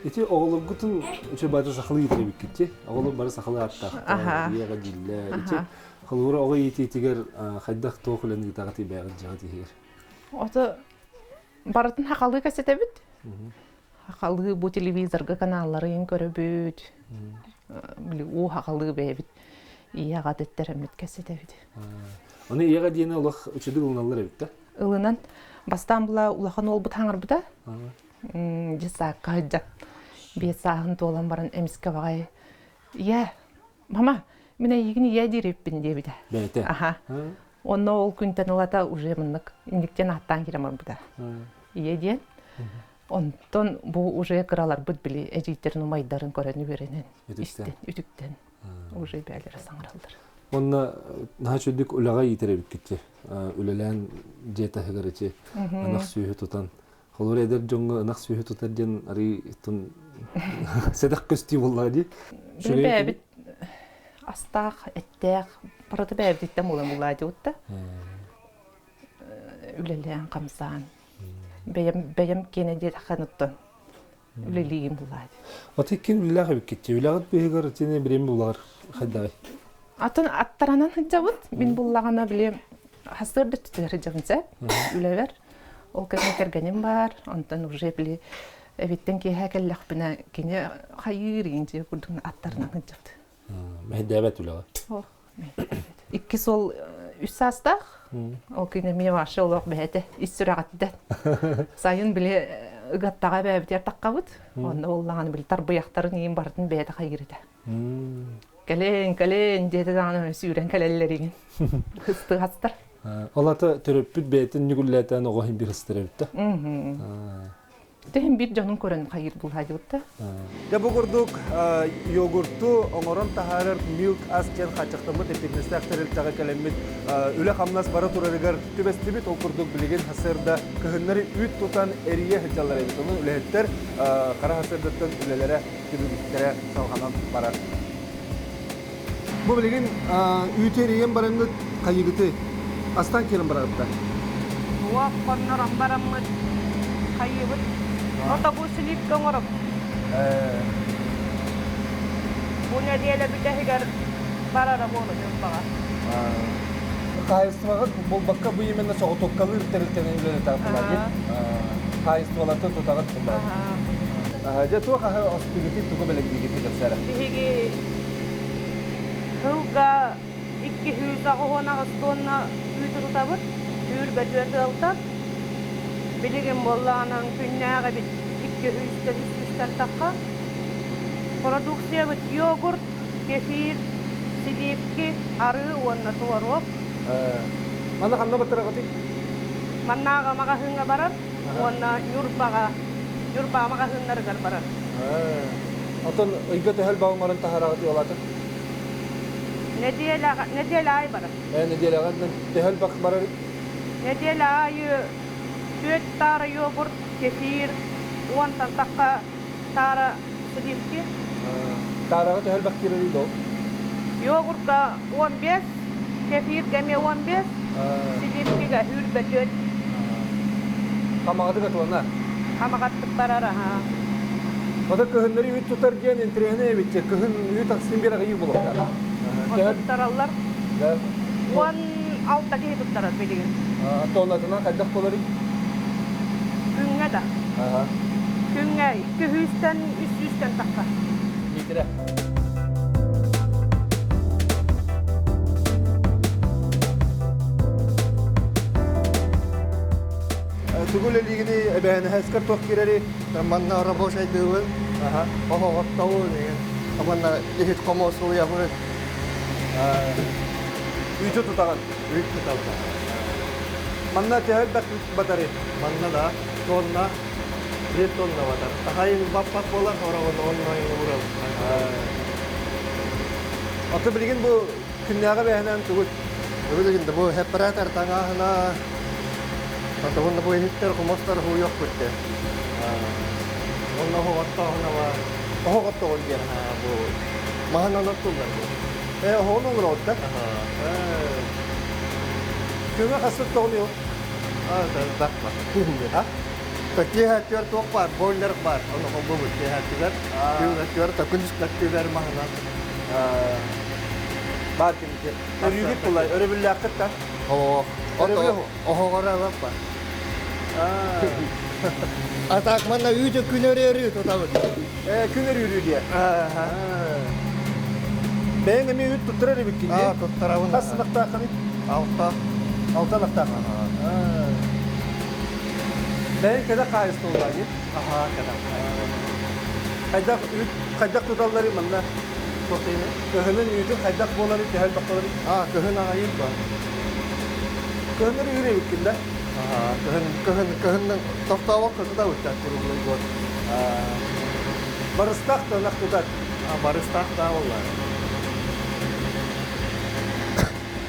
Ити оҕолоргутун үчү бары сахалыы иитирибиккитти. Оҕолор бары сахалыы ааттаах. Ийэҕэ дьиллэ. Ити холобура оҕо иитиитигэр хайдах туох үлэни ыытаҕытый бэйэҕит дьиэҕит иһигэр? Ото барытын хахалыы кэсэтэбит. Хахалыы бу телевизорга каналларын көрөбүт. Били уу хахалыы бэйэбит ийэҕэ дэттэрэммит кэсэтэбит. Оны ийэҕэ диэни олох үчүдүк ылыналлар эбит да? Ылынан бастаан була улахан уолбут хаҥарбыта. Дьыссаакка сылдьан биэс сааһын туолан баран эмискэ баҕайы ийээ мама мин эйигин ийээ диириппин диэбитэ. Бэйэтэ. Аха. Онно ол күнтэн ылата уже мыннык инниктен ааттаан киирэн барбыта. Ийэ диэн. Онтон бу уже кыраларбыт били эдьиийдэрин умайдарын көрөн үөрэнэн истэн үтүктэн уже бээлэрэ саҥараллар. Онно наһаа үчүгдүк үлэҕэ иитэр эбиккит үлэлээн дьиэ таһыгар ити ынах сүөһү тутан холобур эдэр дьоҥҥо ынах сүөһү тутар диэн арый тун сэдэх көстүү буоллаҕа дии. Бэйэбит астаах, эттээх, барыта бэйэбититтэн буолан буллаа дии да. Үлэлээн, хамсаан. Бэйэм бэйэм киэнэ диэтэххэ оттон үлэлиигин буллаа дии. Аты ким үлэлээх эбиккит? Үлэҕит быыһыгар итини бириэмэ булаҕар хайдаҕый? Атын аттаранан сылдьабыт. Мин буллаҕына били хастыыр да түтүгэр сылдьабын сэ үлэбэр. Ол кэмҥэ кэргэним баар, онтон уже били эбиттэн киэһэ кэллэхпинэ кини хайыыр иин дьиэ курдук аттарынан сылдьыбыт. Мэһэйдээбэт үлэҕэ. Ох, мэһэйдээбэт. Икки суол үс саастаах. Ол күн эмиэ вообще олох бэйэтэ ис сүрэҕиттэн. Сайын били ыгаттаҕа эбээбитигэр таххабыт. Онно буоллаҕына били тарбыйахтарын иин барытын бэйэтэ хайыыр этэ. Кэлин, кэлин диэтэ даҕаны сүүрэн кэлэллэр игин. Ыстыгастар. Ол ата төрөппүт бэйэтин нүгүллээтэн оҕо иһин биир ыстар эбит да. Тэһин биир дьонун көрөн хайыр булһаайдыбыт да. Дьэ бу курдук йогурту оҥорон таһаарар Milk Ас диэн хааччахтаммыт эппиэтинэстээх тэрилтэҕэ кэлэммит үлэ-хамнас бара турарыгар түбэстибит. Ол курдук билигин сарсыарда кыһыннары үүт тутан эрийэ сылдьаллар эбит. Онон үлэһиттэр хара сарсыардаттан үлэлэрэ түбүгүттэрэ салҕанан барар. Бу билигин үүтү эрийэн бараҥҥыт хайыгыты астан киирэн бараҕыттар? Туох хоннорон бараммыт хайыыбыт? Ото бу сливка оҥоробут. Бу нэдиэлэ бүтэһигэр барара буолуо Ньурбаҕа. Хаһаайыстыбаҕыт буолбакка бу именно соҕотуопкалыыр тэрилтэнэн үлэлэтэ Хаһаайыстыбалартан тутаҕыт буллар. Дьэ туох аһы астыгытый тугу бэлэмниигитий кэпсээрэ? Биһиги сылга 288 тонна үүтү тутабыт, түүргэ түөрт ыалтан. Билигин буоллаҕынан күннээҕи эбит 200-тэн 300-тэн тахха. Продукциябыт йогурт, кефир, сливки, арыы уонна творог. Манна ханна баттараҕытый? Маннааҕы маҕаһыыҥҥа барар уонна Ньурбаҕа Ньурба маҕаһыыннарыгар барар. Оттон ыйга төһөл баҕаҥ таһараҕыт уолатын? Нэдиэлэ нэдиэлэ аайы барар. Нэдиэлэҕэ төһөл бак барар? Нэдиэлэ аайы түөрт таара йогурт, кефир, уонтан тахха таара сливки. Таараҕа төһөл бак киирэрий доо? Йогуртка 15, кефиргэ эмиэ 15, сливкигэ сүүрбэ түөрт. Хамаҕатык атылана? Хамаҕаттык барар, аһаа. Ото кыһыннары үүт тутар диэн интэриэһинэй эбит. Кыһын үүт ахсын биэр аҕыйыы буолуохтаах. Туттараллар. 16 киһи туттарар билигин. Тоннатынан хайдах буоларый? Күҥҥэ да. Күҥҥэ 200-тэн 300-тэн тахса. Литрэ. Тугу үлэлиигини эбэһэнэһэскэр туох киирэри? Манна рабочайдыыбын, оһоҕоттоҕун деген. Манна иһит хомуос сулуйабын. Үүтү тутаҕын? Үүт тутабын. Манна төһө элбэх үүт батарый? Манна да тонна, биир тонна батар. Тахайын баппат буолар, хороҕун онно уурабын. Ото билигин бу күннээҕи бэһинэн тугут? Билигин да бу хеппэрээтэр таҥааһына, Онтон бу иһиттэр хомостор хуйуохпут де. Онно оһоҕоттооһуна бар. Оһоҕоттоҕун диэн. Бу маһынан оттуллар бу. Э, оһоҕун оҥороот да? Күҥэ хасыт тоҕун yok? А, да, ба. Киэһэ түөр туох бар, бойлер бар. Ону холбубут киэһэ түгэр. Күҥэ түөр, күнүс түгэр маһынан. Бар кимки. Өрүүгүт булай, өрөбүллээххит да? Оо, оһоҕор алаппа. А так манна үүтү күн өрүү тутабыт. Э, күн өрүү диye. Бэйэҥ эмиэ үүт туттарар эбиккин дии? Аа, туттарабын. Хас сынахтааххыный? Алта. Алта ынахтааххын. Бэйэҥ кэтэх хаһаайыстыба буоллаа дии? Аһаа, кэтэх. Хайдах үүт хайдах туталларый манна? Тутыыны? Кыһынын үүтүн хайдах буоларый, төһө элбэх буоларый? Аа, кыһын аҕайыр ба. Кыһыннар үүр эбиккин да? Аа, кыһын, кыһын, кыһыннан тохтообокко тутабыт да круглый год. Барыстаах да ынах тутар. А, барыстаах да буолла.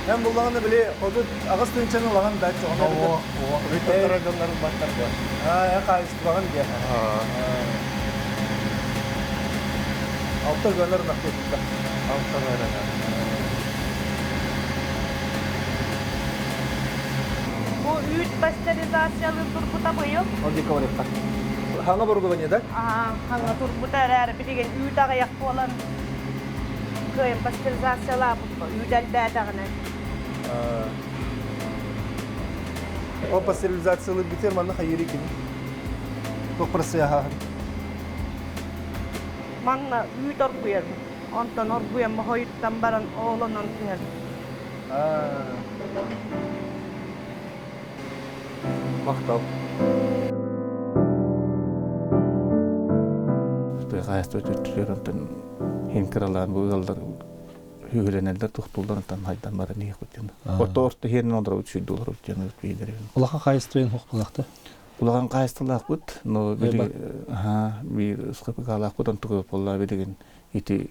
Эн буллаҕына били 38 тыһыынчаны ылаҕын да чоҕуна Оо, оо, туттарар дьоннорум баттар буо. Аа, эн хаһаайыстыбаҕын диэ. Алта гынар ынах тутта. Алта гынар. Бу үүт пастеризациялыыр турбута быйыл. Ол диэки барыахха. Хаҥа оборудование да? Аа, хаҥа турбута эрээри билигин үүт аҕыйах буолан кыайан пастеризациялаабыппа үүт элбээтэҕинэ. Ол пастеризациялыыр бүтэр манна хайыырый кини? Туох процеһа? Манна үүт оргуйар. Онтон оргуйан моһойуттан баран оолонон түһэр. Махтал. Тыа хаһаайыстыба төрдүлэр онтон иһин кыралаан бу ыаллар үһүлэнэллэр тухтууллар онтон хайдан баран иһиэхпит диэн. Орто орто иһиэнин олоробут сүүрдүү олоробут диэн биилэр. Улахан хаһаайыстыбаын хуохпалаахта? Улахан хаһаайыстыбалаахпыт, но били биир ысхапыкаалаахпыт онтуга буолла билигин ити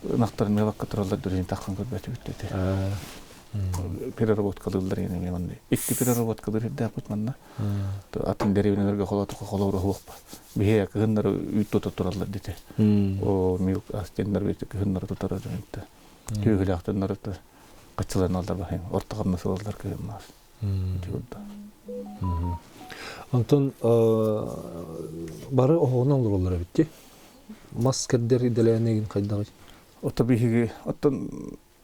ынахтарын мелакка тураллар дөрүн таххан көрбөтүбүт этэ. Переработкалыыллар эмиэ манна. Икки переработкалыыр ирдээхпит манна. Атын дэриэбинэлэргэ холоотоххо холобура суохпа. Биһиэ кыһыннары үүт тута тураллар дите. О милк астеннар бити кыһыннары тутара дьонтэ. Түүхүлээхтеннары каччыланаллар баһын орто хамнас ылаллар кыһыннар. Онтон бары оһоҕунан олороллор эбит дии. Мас кэрдэр идэлээнигин хайдаҕый? Ото биһиги оттон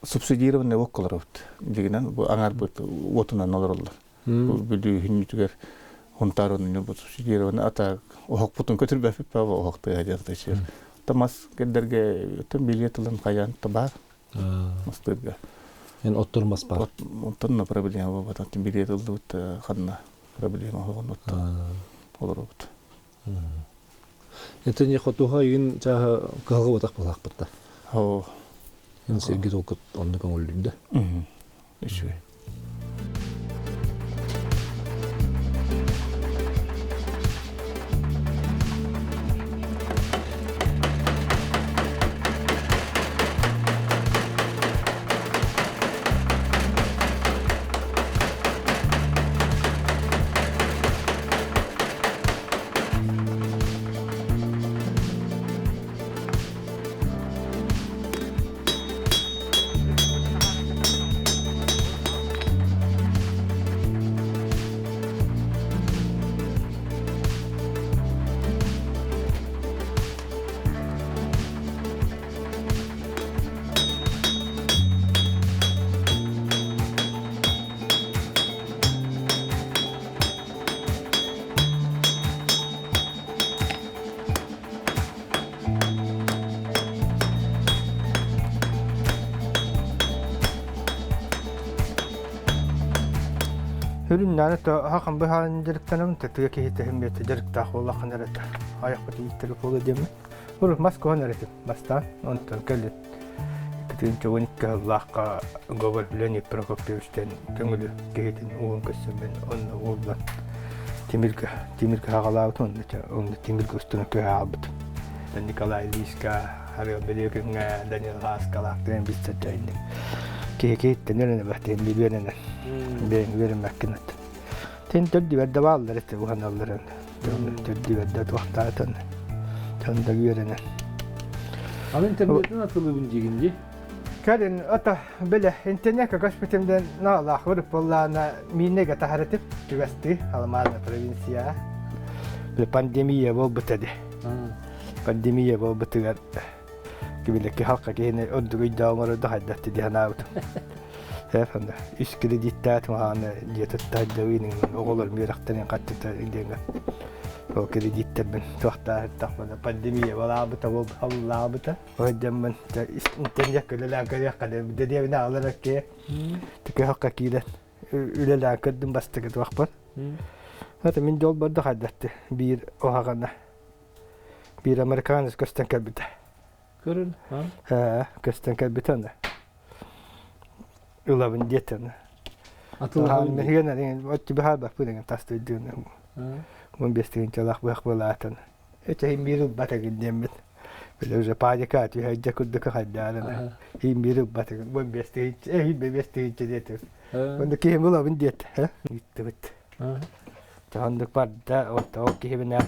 субсидированный окколоробут. Дигинэн бу аҥарбыт уотунан олороллор. Бу Бүлүү хүннүтүгэр Хунтаар оннуну бу субсидированный ата оһохпутун көтүрбэппит баба оһох тыаһа диэн тыачыр. Та мас кэрдэргэ оттон билиэт ылан хайаан та баар мастыырга. Эн оттор мас бар. Оттон на проблема буолбат. Билиэт ыллыбыт ханна проблема оһоҕун оттон олоробут. Это не хотуха игин чааһа кыһалҕа батах балаахпытта. Оо. Эн сирги толкут онно көҥүллүүрдэ. Үчүгэй. Үрүннээн это хахан быһаан дьарыктанабын тыа киһитэ химмиэтэ дьарыктаах буоллаххын эрэ айахпыт ииттэр буолуо диэммин. Урут мас куһан эретим бастаан онтон кэлин 2012 сыллаахха Гоголь Леонид Прокопьевичтэн көҥүлү киһитин угун көрсөммүн онно уоллан тимиргэ тимиргэ хаҕалаабыт онно онно тимиргэ устун көһө аалбыт Николай Лиска Харыа Белекүҥҥэ Данил Хааскалаахтыын билсэрдэйинник киһи киһиттэн үөрэнэ бэхтиин үөрэнэн бэйэҥ үөрэммэккин ат тин төрдүбэр да бааллар этэ уһаналларын төрдүбэр да туохтаатан тон да үөрэнэн Аны интернетин атылыбын диигин дии. Кэлин ото биле интернетка көспүтүмден наалаах вырып буоллаана мииннеге таһарытып түгэсти Алмазна провинция. Биле пандемия буолбута ди. Пандемия буолбутугар кибилекки халка киһини ордук өйдөөх оҥорорду хайдатты дии санаабытым. Эфанда үс кредиттээтим хааны дьиэ туттаһдьабыын оҕолор үөрэхтэрин хаттыта диэҥҥэ ол кредиттэрбин туохтааһыттахпына пандемия балаабыта буоллаабыта Ойдеммын интернет үлэлээн көрүөххэ дэриэбинэ алар киһи төкөһөххө киирэн үлэлээн көрдүм бастакы туохпун. Это мин дьол барда хайдатты биир оһаҕана биир американец көстөн кэлбитэ. Көрүн, а? Көстөн кэлбитэ аны. Ылабын диэтэн. Атылаһабын Мехигэн отчу баһаар баппын тастыйдыын. Мун бестигин чалах быах былаатын. Этэһин биир ылбат эгин диэммит. Били уже паника түһэйдэ курдук хайдаанына. Иин биир ылбат эгин. Бу бестигинче, эһин бестигинче диэтим. Онно киһим ылабын диэт. Ыыттыбыт. Оннук барда, ол киһибинэ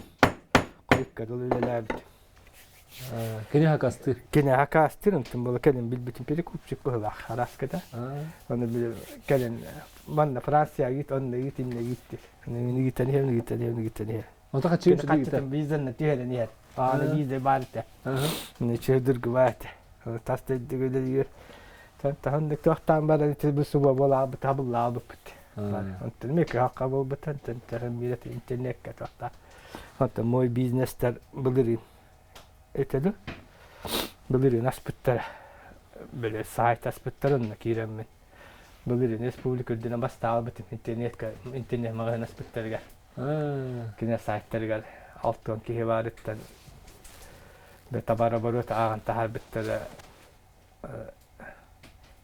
хойукка дылы үлэлээбит. Кини хакастыыр. Кини хакастыыр, онтон була кэлин билбитим перекупчик быһылаах араската. Оны кэлин манна Франция ыыт, онно ыыт, инне ыыт диир. Ыытан иһэн, ыытан иһэн, ыытан иһэн. Ото хаччыын Хаччытын визаны түһэрэн иһэр. Ааны виза баар этэ. Чөдүргү баар этэ. Тас дойдуга үлэлиир. Таһын туохтаан баран ити бу суба буолаабыт, табыллаабыппыт. Онтон эмиэ кыһалҕа буолбута, онтон миэрэ интернеккэ туохта. Онтон мой бизнестэр былырыын этэ ду былырыын аспыттара. Били сайт аспыттар онно киирэммин. Былырыын республика үрдүнэн бастаабытым интернетка интернет маҕаһыын аспыттарыгар. Кинилэр сайттарыгар 60 киһи баарыттан товарооборот ааҕан таһаарбыттара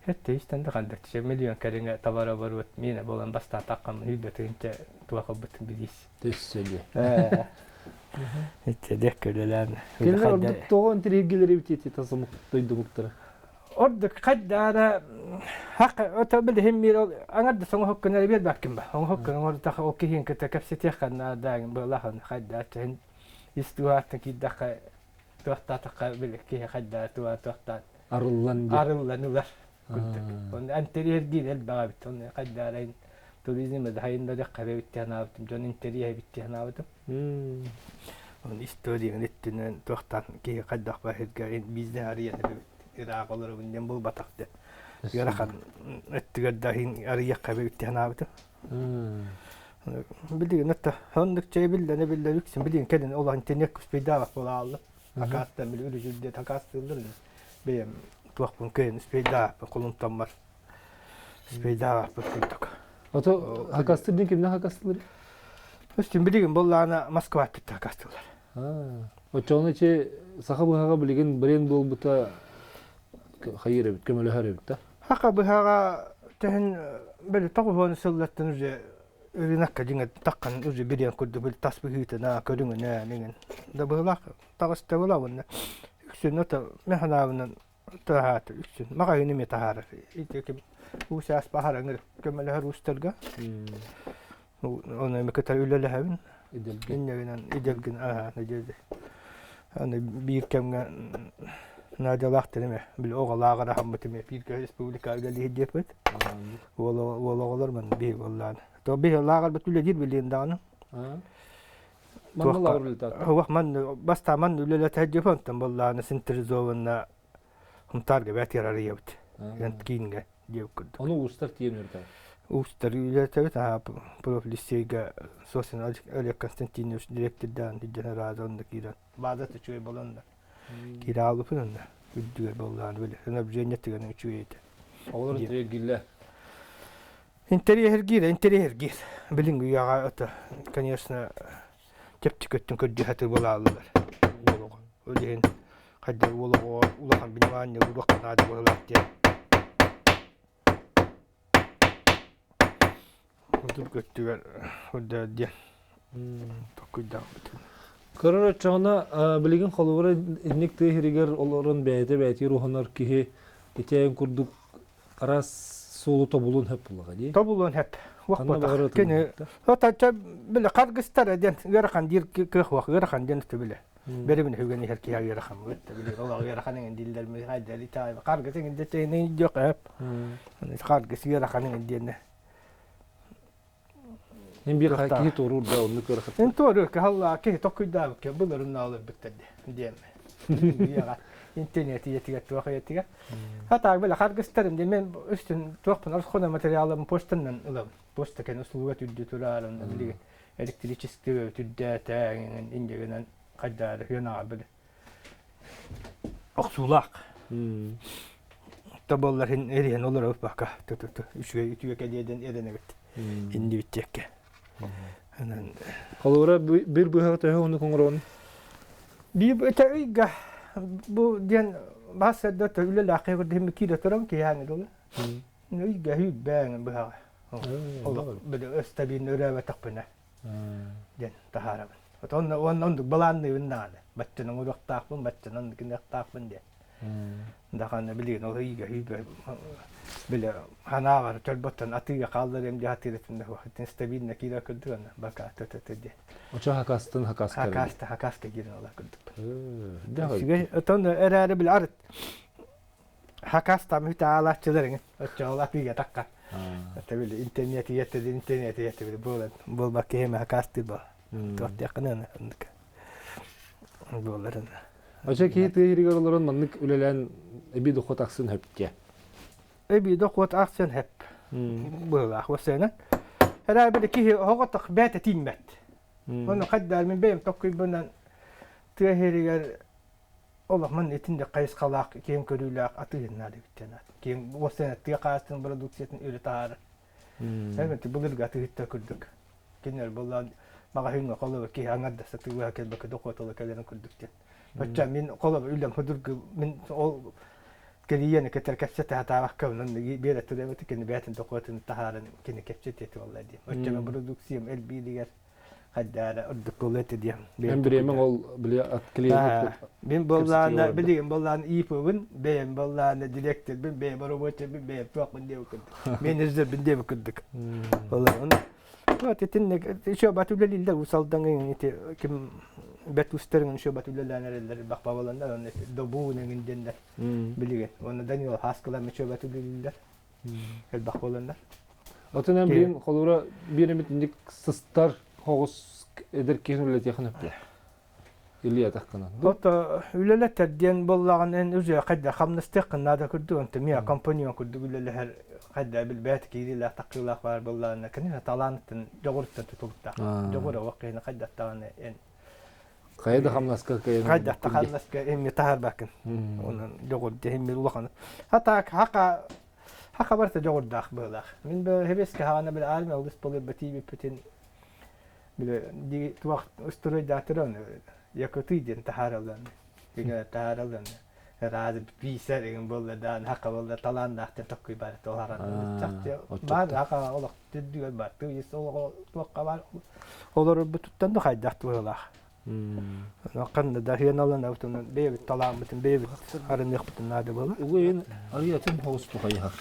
Хэттэ истэн да хандаччы миллион кэриҥэ товарооборот миэнэ буолан бастаатаххым үүбэтигинчэ туох ылбытын билиис. Төссөлү. Итте дек көлөлөөн. Кинилэр ордук тоҕо интириэргилери битиэти тасымык дойдумуктара. Ордук хайдаара хақ ото билиһим мир ол аңар да соҥоһуккун эрэ биэрбэккин ба. Оҥоһуккун оҥордох ол киһиин кытта кэпсэтиэх ханна былахан хайдаа чэһин ис туһааттан киирдэххэ туохтаатахха били киһи хайдаа туа туохтаат арыллан арыллан ылар курдук. Онно интэриэһиргиир элбэх эбит. Онно хайдаарайын туризм хайыннарыахха эбит дии санаабытым. Дьон интэриэһэ эбит дии санаабытым. Онно историяны өттүнэн туохтаан киһи хайдах баһырга бизнес арыйан эбит. Ыраах олоробун диэн булбатах диэн. Ыарахан өттүгэр да арыйыахха эбит дии санаабытым. Билигин это оннук чэй биллэн биллэр үксүн билигин кэлин ол интернет успейдаабат буолааллар. Акаастан били үрүжүрдэ акаастыыллар бэйэм туохпун кыайан успейдаабаппын кулунтаммар успейдаабаппын курдук. Ото хакастыр дин кимнэ хакастылар? Үстүн билигин боллаана Москва түттэ хакастылар. Оччоҕуна чи саха быһаҕа билигин бренд буолбута хайыр эбит, көмөлөһөр эбит да? Хака быһаҕа төһөн били тоҕуһуон сыллартан уже рынокка дьиҥэ таххан уже билиэн курдук били тас быһыытына көрүҥүнэ миҥин да быһылаах таҕыста була үксүн ото мен санаабынан таһаата үксүн маҕаһыын эмиэ таһаарар ити ким уус аас баһараңыр көмөлөһөр уустарга ону эми кытары үлэлэһэбин инньэгинэн идэлгин аһаан аны биир кэмҥэ Надялаах эмэ били оҕолоох араһаммыт эмиэ бииргэ республика үлэлиир диэппит уол оҕолор манна биһиги буоллаан то биһи лааҕырбыт үлэлиир билиэн даҕаны Манна лааҕыр үлэлэтэ Уох манна бастаан манна үлэлэтэ диэп онтон буоллаана централизованно Хунтаарга бэт арыйабыт киингэ диэбит курдук. Ону уустар тиийэн үөрэтэр. Уустар үлэлэтэбит аа профлиссейга Сосин Олег Константинович директордаан дьэн раза онно киирэн баазата үчүгэй болонно киирэ аалбыппын онно үрдүгэр боллаан били снабжение түгэн үчүгэй этэ. Оҕолор интэриэһиргииллэр. Интэриэһиргиир, интэриэһиргиир. Билиҥҥи үйэҕэ это, конечно, чэпчэки өттүн көрдүү буолааллар. Уол оҕо. Ол иһин хайдах уол оҕо улахан внимание уруохха наада буолар диэн. Ордук өттүгэр үрдээр диэн толкуйдаабыт. Көрөр оччоҕуна билигин холобура инник тыа сиригэр олорон бэйэтэ бэйэтигэр уһанар киһи итиэн курдук араас суолу тобулуон сөп буоллаҕа дии. Тобулуон сөп. Уох Кини отача бile харгыстара диэн ыарахан диир кыах уох ыарахан диэн өттө биле. Берибин хүгэн иһэр киһи ыарахан өттө биле. Ол ыарахан эҥин дииллэр ми хайдали таай харгыс эҥин дечейни диок эп. Харгыс ыарахан эҥин диэнне. Эн биир киһи туоруур да оннук ыарахат. Эн туоруур кыһаллаа киһи токкуйдаабыт кэ былырын наалырбыттар диэн. Диэн. Интернет ийэтигэр туох ийэтигэр. Хатаак бile харгыстарым диэн мен үстүн туохпун расхода материалым почтанан ылабын. Почта кэн услуга түрдү тураарым билигин электрический түрдээтэҥин индигинэн хайдаары хүөн били. Охсуулаах. Тоболлар хин эриһэн олоробут бака ту-ту-ту үчүгэй үтүө кэлиэдэн эрэнэбит иннибиттиэккэ. Анан Холобура бир быһаҕы төһө уһуннук оҥороҕун? Биир өтө ыйга бу диэн бас эрдэ үлэлээх киһи киирэ туран киһээҥи дылы. Ыйга үүрбээҥ быһаҕы. Олох били өстөбүн өрөөбөтөхпүнэ диэн таһаарабын. Отон уонна оннук былаанныыбын даҕаны. Баччанан уруохтаахпын, баччанан гыныахтаахпын диэн. Даҕаны билигин ол ыйга ыйга били ханаабар чорботтон атыыга хаалларыам дии атыырытын да стабильно киирэ курдук аны бака т диэн. Очо хакастын хакаска. Хакаста хакаска киирэн ола курдук. Отон эрээри били арыт хакастам үтэ аалааччылар оччоҕол атыыга такка. Это били интернет ийэтэ интернет ийэтэ били буолан буолбак киһи хакастыы ба. Туох диэххин оннук. Буолар Очо киһи тыа иһигэр олорон маннык үлэлээн эбии дохуот ахсын хөптүө. Эбии дохуот ахсын хөп. Быһылаах бассыана. Эрэ киһи оҕотох бэйэтэ тииймэт. Ону хайдаар мин бэйэм токкуйбунан тыа иһигэр олох ман итинник хайысхалаах киэҥ көрүүлээх атыыһыннаар эбит диэн киэҥ уопсайынан тыа хаһаайыстыбатын продукциятын өрө таһаарар. Эбэти былыргы атыыһыттар курдук. Кинилэр буоллаан маҕаһыыҥҥа холобур киһи аҥардас атыылаһа кэлбэккэ дохуотала кэлэрин курдук диэн. Оччо мин холобур үлэм худургу мин ол кэлиэни кытары кэпсэтэ сатаабакка онон биэрэ турабыт кини бэйэтин дохуотун таһааран кини кэпсэтиэ буолла диэн. Оччо мен продукциям элбииригэр хайдаара ордук буолуо этэ диэн. Эн бириэмэҥ ол били от клиент Мин буоллаана билигин буоллаана ИП-бын, бэйэм буоллаана директорбын, бэйэм рабочайбын, бэйэм туохпун диэбит курдук. Менеджербин диэбит курдук. Ол Вот итинник еще бат үлэлииллэр Уус-Алдаҥ ити ким бэрт устарын еще бат үлэлээн эрэллэр бахпабаланнар онно добуун эҥин диэннэр билигин. Уонна Данила Хаскалар еще бат үлэлииллэр элбэх буоланнар. Отон эн билин холура биир эмит инник сыстар хоҕус эдэр киһин үлэтиэхин өптө. Илии атаххынан. Ото үлэлэтэр диэн буоллаҕын эн уже хайда хамнастыаххын наада курдук онто миа компаньон курдук үлэлэһэр хайда билбэт киириилээх таххыылаах баар буоллаҕына кини талааныттан дьоҕуруттан тутулуктаах. Дьоҕура уох киһини хайдаттаҕына эн Хайа да хамнаска кыайан хайда да хамнаска эмми таһаарбаккын. Онон дьоҕур диэһин улахан. Хата хака хака барыта дьоҕурдаах быһыылаах. Мин бу хэбэскэ хаҕана били армия алгыс болур тиийбиппитин били ди туох устуруйдаатыран якуты диэн таһаараллан тигэ таһаараллан раады пиисэр игин буолла даан хака буолла талааннаах диэн токкуй баар туохаран чахчы баар хака олох түрдүгэр бар тыйыс олоҕо туохха бар олорорбутуттан да хайдах туһалаах Ханна да хыаналан абытынан бэйэбит талааммытын бэйэбит арыныахпытын наада буолар. Угуйун арыйатын хоҕус тухайыһар.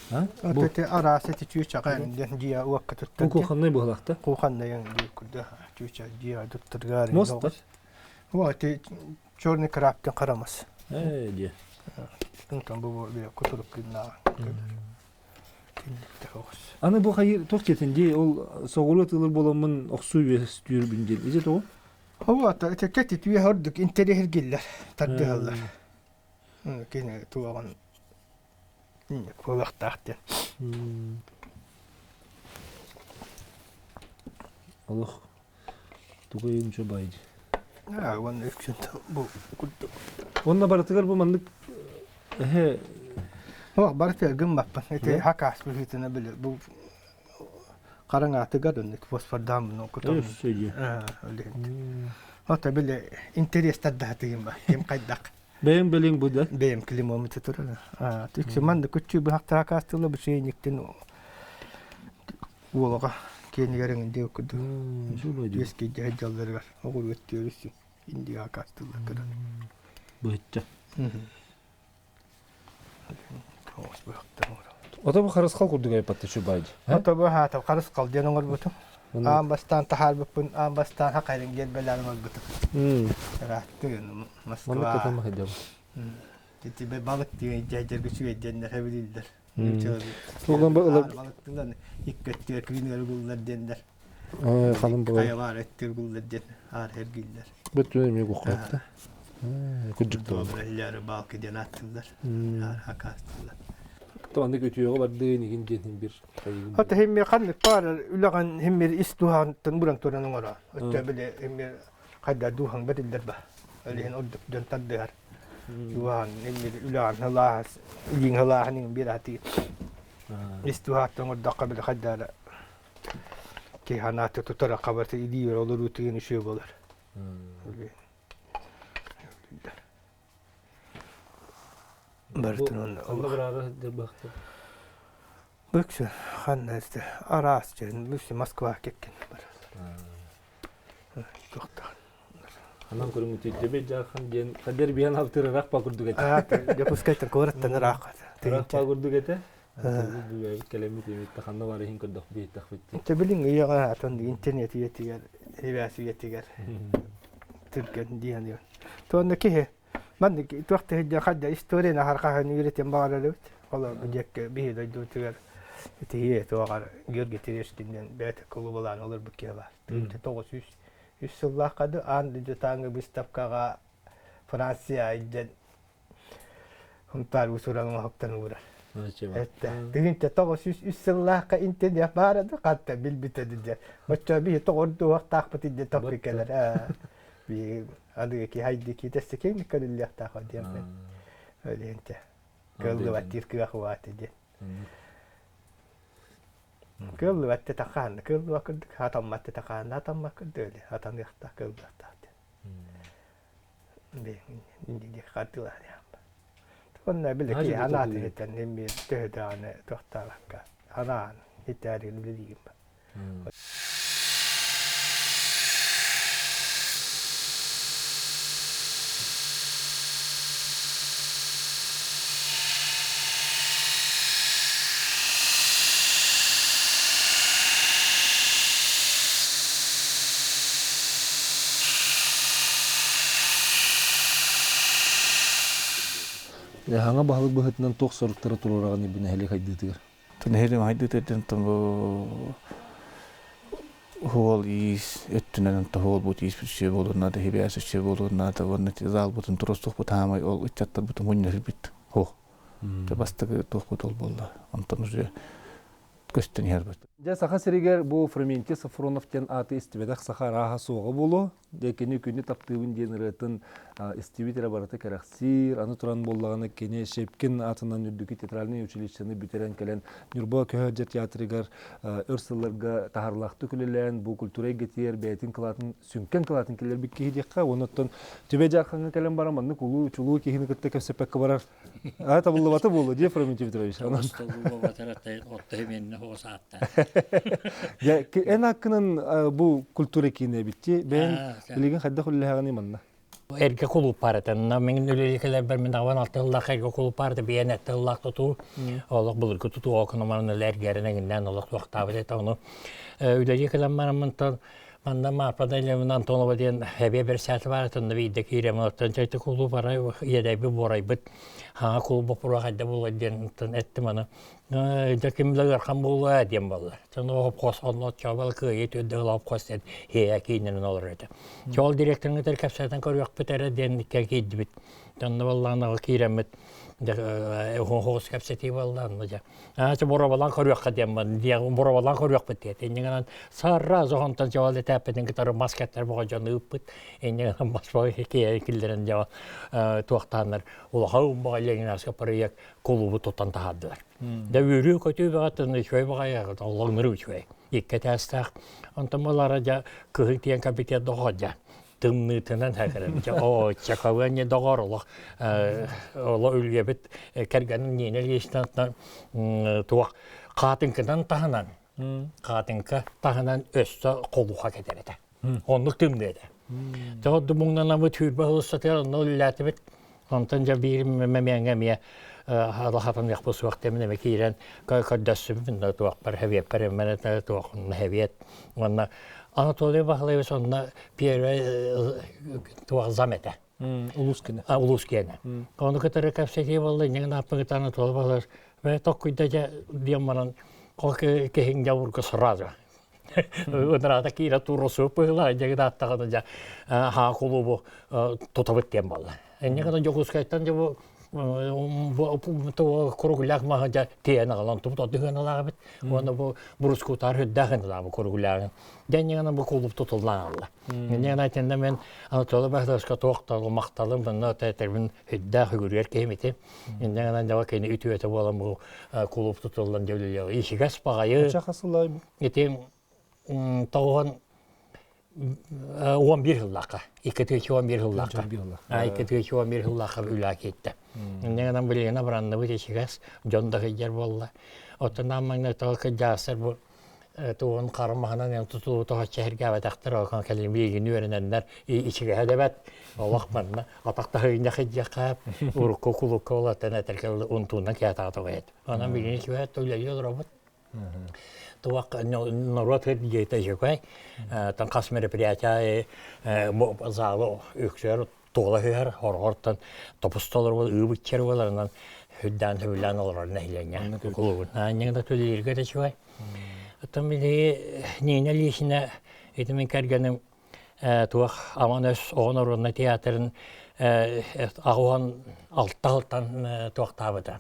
Бу араас эти чүүчэҕэ диэн дьиэ уокка туттар. Кухонный буолахта. Кухонный диир курдук чүүчэ дьиэ туттаргаар. Моста. Вот черный крабтан харамас. Ээ дьиэ. Тунтан бу кутурук күннаа. Аны бу хайыр туох диэтин дии ол соҕуруу тылыр буоламмын охсуу үөстүүрбүн диэн ити тоҕо? Хобуата итекке титүө ордук интэриэһиргиллэр, тардыһаллар. Кини туоҕун буолуохтаах диэн. Олох тугуйун чубайды. Аа, уонна үксүн бу курдук. Уонна барытыгар бу маннык эһэ Ох, барытыгар гыммаппын. Ити хакаас быһыытына били бу хараҥаатыгар оннук фосфордааммын кутабын. Ото били интерестар даһатыгым ба. Ким хайдах. Бэйэм билиҥ бу да? Бэйэм климом турар. Түксү манна күччү быһахтара каастылла бу шейниктин уолаға киэнигэр иҥин курдук. Үөскэ дьалларыгар оҕуруот түөрүсү индига каастылла кыран. Быһычча. Ото бу харысхал курдук айпатты чубайды. Ото бу хаата харысхал диэн оҥорбутум. Аан бастаан таһаарбыппын, аан бастаан хакайрын гербэлээн оҥорбутум. Ырааттыгын Москва. Ити балык диэн дьайдэргэ үчүгэйдиэннэр хэбилииллэр. Балыктылар икки өттүгэр күнүгэр угуллар диэннэр. Халын буолар. Хайалаар өттүгэр угуллар диэн аар эргиллэр. Бүттүн эмиэ куххатта. Кырдьык да Добрэллэри балки диэн аттылар. Акаастылар. Тоннык үтүөҕэ бардыы нигин диэн бир Хата химми ханнык баар үлэҕин химмир ис туһаантан буран туран оҥоро. Өттө били химмир хайда дууһаҥ бэриллэр ба. Олиһин ордук дьон тардыһар. Дууһаан химмир үлэҕин хылааһас илииҥ хылааһын бир ати ис туһааттан оҥордоххо били хайдара киһи санаата тутара хабарта илиибэр олоруу тыын үчүгэй буолар. Барытын онно Бүксү ханна истэ араас дьэн бүксү Москва кеккен бар. Туохтаах. Анан көрүҥүтү Төбө Дьаархан диэн хадер биһан алтырыраах па курдук этэ. Дьокуускайтан куораттан ыраах. Ыраах па курдук этэ. Бүгүн кэлэммит имитте ханна бар иһин көрдөх биһиттахпит. Төбүлүн үйэҕэ атын интернет үйэтигэр, сибээс үйэтигэр түргэн диэн. Туонна киһи маннык туох да хадда историяны хархаһын үөрэтэн баҕарар эбит. Олор бу диэкки биһи дойдубутугар итиһиэ туоҕар Георгий Терешкин диэн бэйэтэ кулубалаан олорбут киһи баар. 903 сыллаахха да аан дойдутааҥы выставкаҕа Франция илдьэн Хунтаар уусуран оҥоһуктан уурар. Этте. Тыгынча 903 сыллаахха интениэх баара да хатта билбитэ дии. Оччо биһи тоҕордуохтаахпыт инде топпу кэлэр. Би аныгы ки хайды ки тэссе киҥник көрүллүөхтээх диэн. Өлүөнчэ. Кыаллыбат диир кыах уааты диэн. Кыаллыбат те такаанна кыаллыбат курдук хатаммат те такаанна хатаммат курдук хатаныахтаах кыаллыахтаах диэн. Онно били киһи анаатын этэн эмиэ төһө даҕаны туохтаабакка анаан итээрин үлэлиигин Хаҥа баһылык быһыытынан туох соруктары туруораҕыный бу нэһилиэк хайдыытыгар? Нэһилиэк хайдыытыгар Уол иис өттүнэн туһуолбут иис үчүгэй буолуон наада, сибээс үчүгэй буолуон наада уонна залбытын туруорсуохпут хаамай ол ыччаттарбытын мунньа Һуох. Дьэ бастакы туохпут ол буолла. Онтон уже көстөн иһэрбит. Дьэ Саха сиригэр бу Фроментий Софронов диэн ааты истибэтэх саха арааһа суоҕа буолуо. Дьэ кини күнү таптыыбын диэн ырыатын истибит эрэ барыта кэрэхсиир. Аны туран буоллаҕына кини Щепкин аатынан үрдүкү театральнай училищены бүтэрэн кэлэн Ньурба көһө театрыгар өр сылларга таһаарылаахтык үлэлээн бу культура эйгэтигэр бэйэтин кылаатын сүҥкэн кылаатын киллэрбит киһи диэххэ уонна оттон Түбэ Дьаархаҥҥа кэлэн баран маннык улуу чулуу киһини кытта кэпсэппэккэ барар аа табыллыбата буолуо дии Фроментий Петрович. Эн аккынан бу культура киинэ эбитти. Бэйэн билигин хайдах үлэлэһэҕиний манна? Эргэ кулууп баар этэ. Мин үлэлиэкэлэрбэр мин аҕабан алта сыллаах эргэ кулууп баар этэ, биэн этте сыллаах тутуу. Олох былыргы тутуу окономан эргэрин эҥиннээн олох туохтаабыт этэ. Ону үлэлии кэлэн бараммынтан Манна Марфа Даниловна Антонова диэн эбиэ бэрсээти баар этэ, биирдэ киирэн оттон чайты кулууп арай иэдэйбит буорайбыт хаҥа кулууп боппуруоһа хайда буолуой диэн эттим аны дьэ ким да ыарахан буолуо диэн буолла. Сону хос онно чообал кыайыы түрдэ ыла хос диэн иэйэ кииннэнэн олорор этэ. Чоол директорын кытары кэпсэтэн көрүөхпүт эрэ диэн киирдибит. Онно буоллаҕына киирэммит хоһус кэпсэтии буолла онно дьэ Аача боробалаан көрүөххэ диэн диэн боробалаан көрүөхпүт диэт. Инньэ гынан сарра зоһонтон дьавал этээппитин кытары мас кэттэр боҕо дьону ыыппыт. Инньэ гынан мас боҕо киллэрэн дьава туохтааннар улахан умбаҕа Ленинарска проект кулуубу тутан таһаардылар. Да үөрүү көтүү бөҕөтөн үчүгэй баҕайы олоҥнору үчүгэй. Икки этээстээх. Онтон балара дьа кыһын тиэн кабитет доҕор дьа тымныытынан хакырым. Оо, чакалыанньа доҕор олох оло үлүөбүт кэргэним Нина Ильичнаттан туох хаатыҥкынан таһынан хаатыҥка таһынан өссө холуха кэтэр этэ. Оннук тымныы этэ. Тоҕо муҥнанаммыт түүрбэ ылыссатыгар онно үлэлээтибит. Онтон дьэ биир мэмиэҥҥэ эмиэ алахатаныахпыт суох диэмин эмэ киирэн көрдөссүбүт туохпар хэбиэппэр эммэн туох хэбиэт уонна Анатолий Баһылаевич онно первый туох зам этэ. Улуус киэнэ. Улуус киэнэ. Ону кытары кэпсэтии буолла, инньэ аппыгыт Анатолий Баһылаевич бэйэ токкуйда дьэ диэн баран ол киһиҥ дьавурга сразу Ынараата киирэ туруосу быһыылаах дьэ аттаҕына дьэ хаа кулуубу тутабыт диэн буолла. Инньэ гынан Дьокуускайтан дьэ бу куругуляк маһы дьэ тиэйэн аҕалан тубут отдыһыаналаах эбит. Уонна бу брускутаар үрдээх ынылаабы куругулягын. Дьэ инньэ гынан бу кулууп тутуллан аҕалла. Инньэ гынан итиннэ мен Анатолий Баһыловичка туох да махталым мынна тэтэрбин үрдээх үгүрүөр киһим ити. Инньэ гынан дьэ кини үтүөтэ буолан бу кулууп тутуллан дьэ ичигэс баҕайы. Ити тоҕуһун 11 сыллаахха, 2011 сыллаахха, 2011 сыллаахха үлэ киирдэ. Инньэ гынан билигин абыранныбыт ичигэс, дьон да сылдьар буолла. Оттон аан маҥнай тоҕо кырдьаҕастар бу тугун хара маһынан эн тутулуу тоһоччу эһэргээбэтэхтэр, ол кэлин биһигини үөрэнэннэр ичигэһэ дэбэт, олох манна атах таһыйынньах илдьиэххэ, урукку кулукка олортон этэргэ унтуунан кээтаҕа тоҕойет. Онон билигин ичигэһэ үлэлии олоробут. Туох норуот дьиэтэ үчүгэй. Тан хас мероприятие залы үксүөр туола үһэр, хорҕортон топустолор бол ыыбыччар боларынан хүддаан хөбүлээн олорор нэһилиэнньэ кулубун. Аанньаҥ да төлүүргэ да үчүгэй. Оттон билиги Нина Ильична ити мин кэргэним. Туох Аман Өс оҕо норуодунай театрын 86 сылтан туохтаабыта.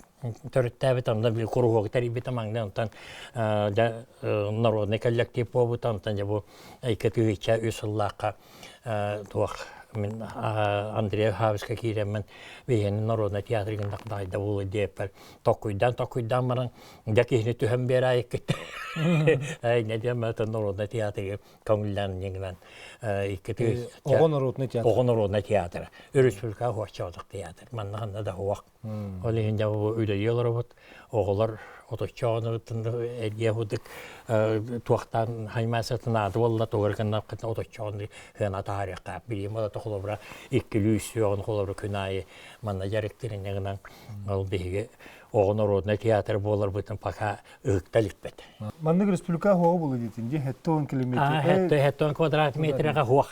Төрүттээбит онно били куруһуогу тэрийбитэ маҥнай онтон дьэ народный коллектив буолбута онтон дьэ бу 2003 сыллаахха туох мин Андрей Хабиска киирэммин биһиэни народнай театрыгын дайда буолуо диэппэр токкуйдаан токкуйдаан баран дьэ киһини түһэн биэрээйиккит не диэн народнай театрыгар көҥүллээн ньыгынан икки Оҕо народный театр. Оҕо народный театр. Өрөспүүбүлүкэ хуоччоодох театр. Манна ханна да хуох. Ол иһин дьэ бу үлэлии олоробут. Оҕолор оточчоонуттан эргиэ худык туохтаан хаймаасатын ааты буолла тугар гынна оточчоону хына таарыахха билим бола холобура иккилүү үсүөҕүн холобура күн аайы манна дьарыктырын гынан ол биһиги оҕо народный театр буоларбытын пока ыһыкта иликпит. Маннык республика хуоҕа буолуо диэтин дии, 70 километр. 70 квадрат метрга хуох.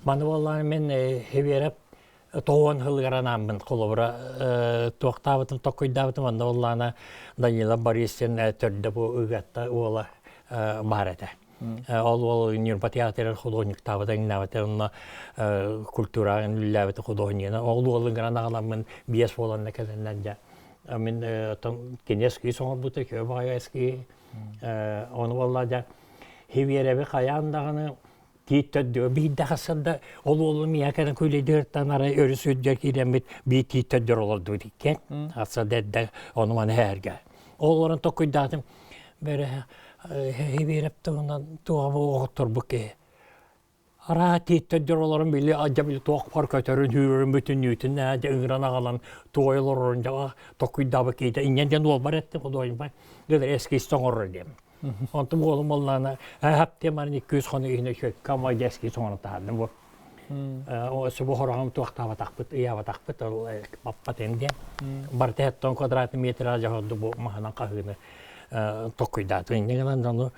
Маны буоллаан мен хебиэрэп тоҕуон сылыгар анааммын холобура туохтаабытым токкуйдаабытым онно буоллаана Данила Борисин төрдө бу ыгатта уола баар этэ. Ол уол Ньурба театрыгар художниктаабыта иҥнээбитэ онно культураҕа үлэлээбитэ художнигынан ол уолун гынан аҕаламмын биэс буоланна кэлэннэр дьэ мин оттон кини эскиз оҥорбута үчүгэй баҕайы эскиз ону буолла дьэ хибиэрэби хайаан даҕаны тиит төрдүгэр биирдэ хассан да ол уолум ийэ кэлэн күлэйдиһэртэн арай өрүс үрдүгэр киирэммит биир тиит төрдүгэр олордубут иккиэн хасса да эрдэ ону маны эһэргэ ол олорон токкуйдаатым бэрэ хибиэрэп туһунан туоҕа оҕотторбут киһи Араа тииттэрдэр олорон били адьа били туох бар көтөрүн үүрөрүн бүтүннүүтүн ээ дьэ ыҥыран аҕалан туой олорорун дьэ токуйдаабыт киһитэ инньэн диэн уолбар эттим худуойбар дылар эскиз оҥорор диэм. Онтум уолум буоллаҕына ээ диэн баран 200 хонук иһинэ үчүгэйкэ ама дьэ эскиз оҥорон таһаардым бу. Субу хороҕом туохтаабатахпыт ыйаабатахпыт ол баппат эн диэн. Барыта хеттон квадратный метр дьоһорду бу маһынан хаһыыны токуйдаатым. Инньэ гынан ону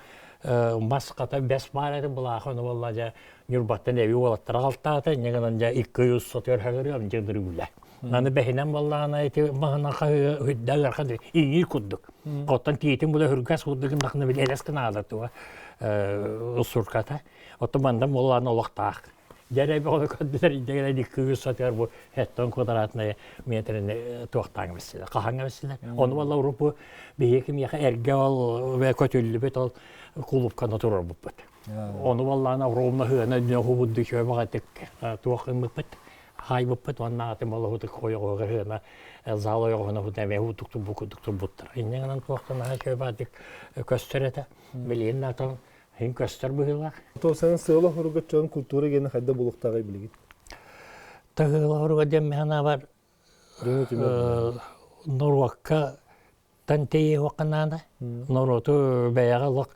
мас хата бэс баар этэ былаахы ону буолла дьэ Ньурбаттан эби уолаттара алтаата инньэ гынан дьэ икки ый сотуор хагырыам дьэ ырыылла аны бэһинэн буоллаҕына ити маһынан хаһыа үрдэ ыархан иҥиир курдук оттон тиитин була үргэс курдук гыннахына били элэс гынаалар туга сурката оттон мандан буоллаҕына олохтоох Дьэ ону көрдүлэр инньэ икки үс сатыар бу хеттон квадратная метрини туохтааҥ эбиссилэр хаһаҥ эбиссилэр ону буолла урут бу биһиги кимиэхэ эргэ ол көтүллүбүт ол кулупканы турарбыппыт ону буоллаҕына ровно сыана ньохубут үчүгэй баҕатык туох гыммыппыт хаайбыппыт уонна атын болоһутук ойоҕоһугар сыана зал ойоҕоһуна хут эмиэ хутук турбут курдук турбуттар инньэ гынан туохтан наһаа үчүгэй баҕатык көстөр этэ билигин атын Һин көстөр быһыылаах. Тоосанын сыала хоруга чон культура гена хайда булуктагай билигит? Тыһыла хоруга диэн механабар норуокка тан тейе хуакканаада норуоту бэйэҕэ олох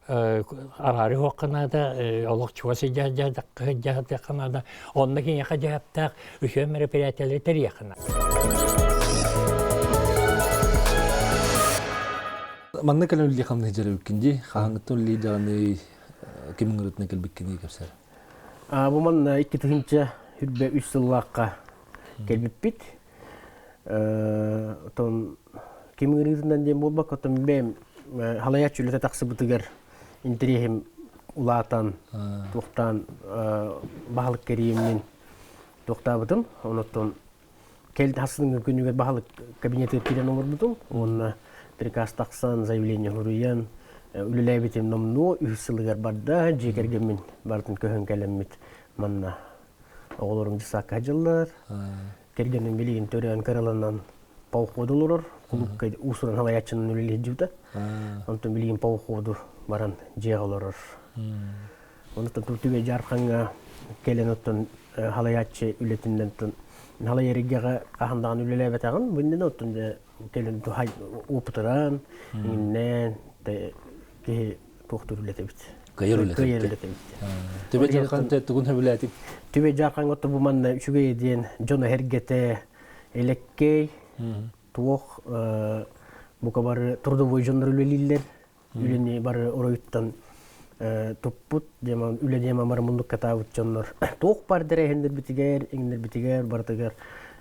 араары хуакканаада олох чугас сыдьаадьаадьаадьаадьаадьаада онно киниэхэ дьаһаптаах үчүгэй мероприятиялары тэрийэххэ Манна кэлэн үлэлии хамнаһы дьарыгыккын дии. Хаһааҥҥыттан үлэлии даҕаны ким ыҥырытынан кэлбиккиний кэпсээр. Бу манна 2023 сыллаахха кэлбиппит. Оттон ким ыҥырыытынан диэн буолбакка, оттон бэйэм халайааччы үлэтэ тахсыбытыгар интэриэһим улаатан, туохтаан баһылык кэриэммин туохтаабытым. Онуттан Кэл хасыҥҥы күнүгэр баһылык кабинетыгар киирэн олорбутум уонна приказ тахсан заявление суруйан үлэлээбитим номнуо үһүс сылыгар барда дьиэ кэргэммин барытын көһөн кэлэммит манна оҕолорум дьыссаакка сылдьаллар кэргэним билигин төрөөн кыраланан полходу олорор кулуупка уусуран салайааччынан үлэлии сылдьыбыта онтон билигин полходу баран дьиэҕэ олорор Онтон Түбэ Дьаархаҥҥа кэлэн оттон халайааччы үлэтинэн халайар эйгэҕэ хаһан даҕаны үлэлээбэтэҕим. Бу иннинэ оттон дьэ кэлин опытыран, иҥиннээн киһи туохтуур үлэтэбит. Кыайар үлэтэбит. Кыайар үлэтэбит. Түбэ Дьаархан тугун сөбүлээтиҥ? Түбэ Дьаархаҥҥа оттон бу манна үчүгэй диэн дьоно эргэтэ элеккэй туох бука бары трудовой дьоннор үлэлииллэр үлэни бары оройуттан туппут диэман үлэ диэман бары муннук катаабыт дьоннор туох бар дэрэһиннэрбитигэр иҥнэрбитигэр барытыгар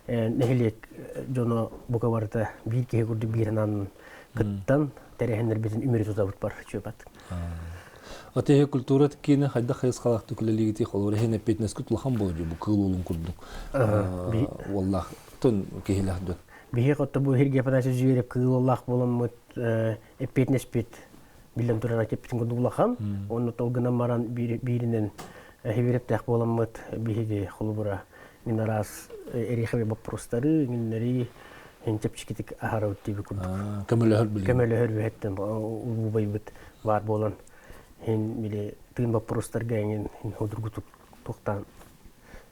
нэһилиэк дьоно бука барыта биир киһи курдук биир санаанан кыттан тэрэһиннэрбитин үмүрү тутабыт бар чүөпат. Отеһи культура киинэ хайдах хайысхалаахтык үлэлиигитий холобур иһин эппиэтинэскит улахан буолар бу кыыл уолун курдук уоллаах тон киһилээх дьон. Биһиэхэ отто бу Сергей Афанасьевич Зверев кыыл уоллаах буоламмыт эппиэтинэспит биллэн турар эппитин курдук улахан. Онно тол гынан баран бииринэн хибирэптээх буоламмыт биһиги холобура мин араас эриэхэбэй боппуруостары, иҥиннэри эн чэпчэкитик аһарабыт диэби курдук. Көмөлөһөр билим. Көмөлөһөр үһэттэн улуубайбыт баар буолан эн били тыын боппуруостарга эҥин судургутук туохтаан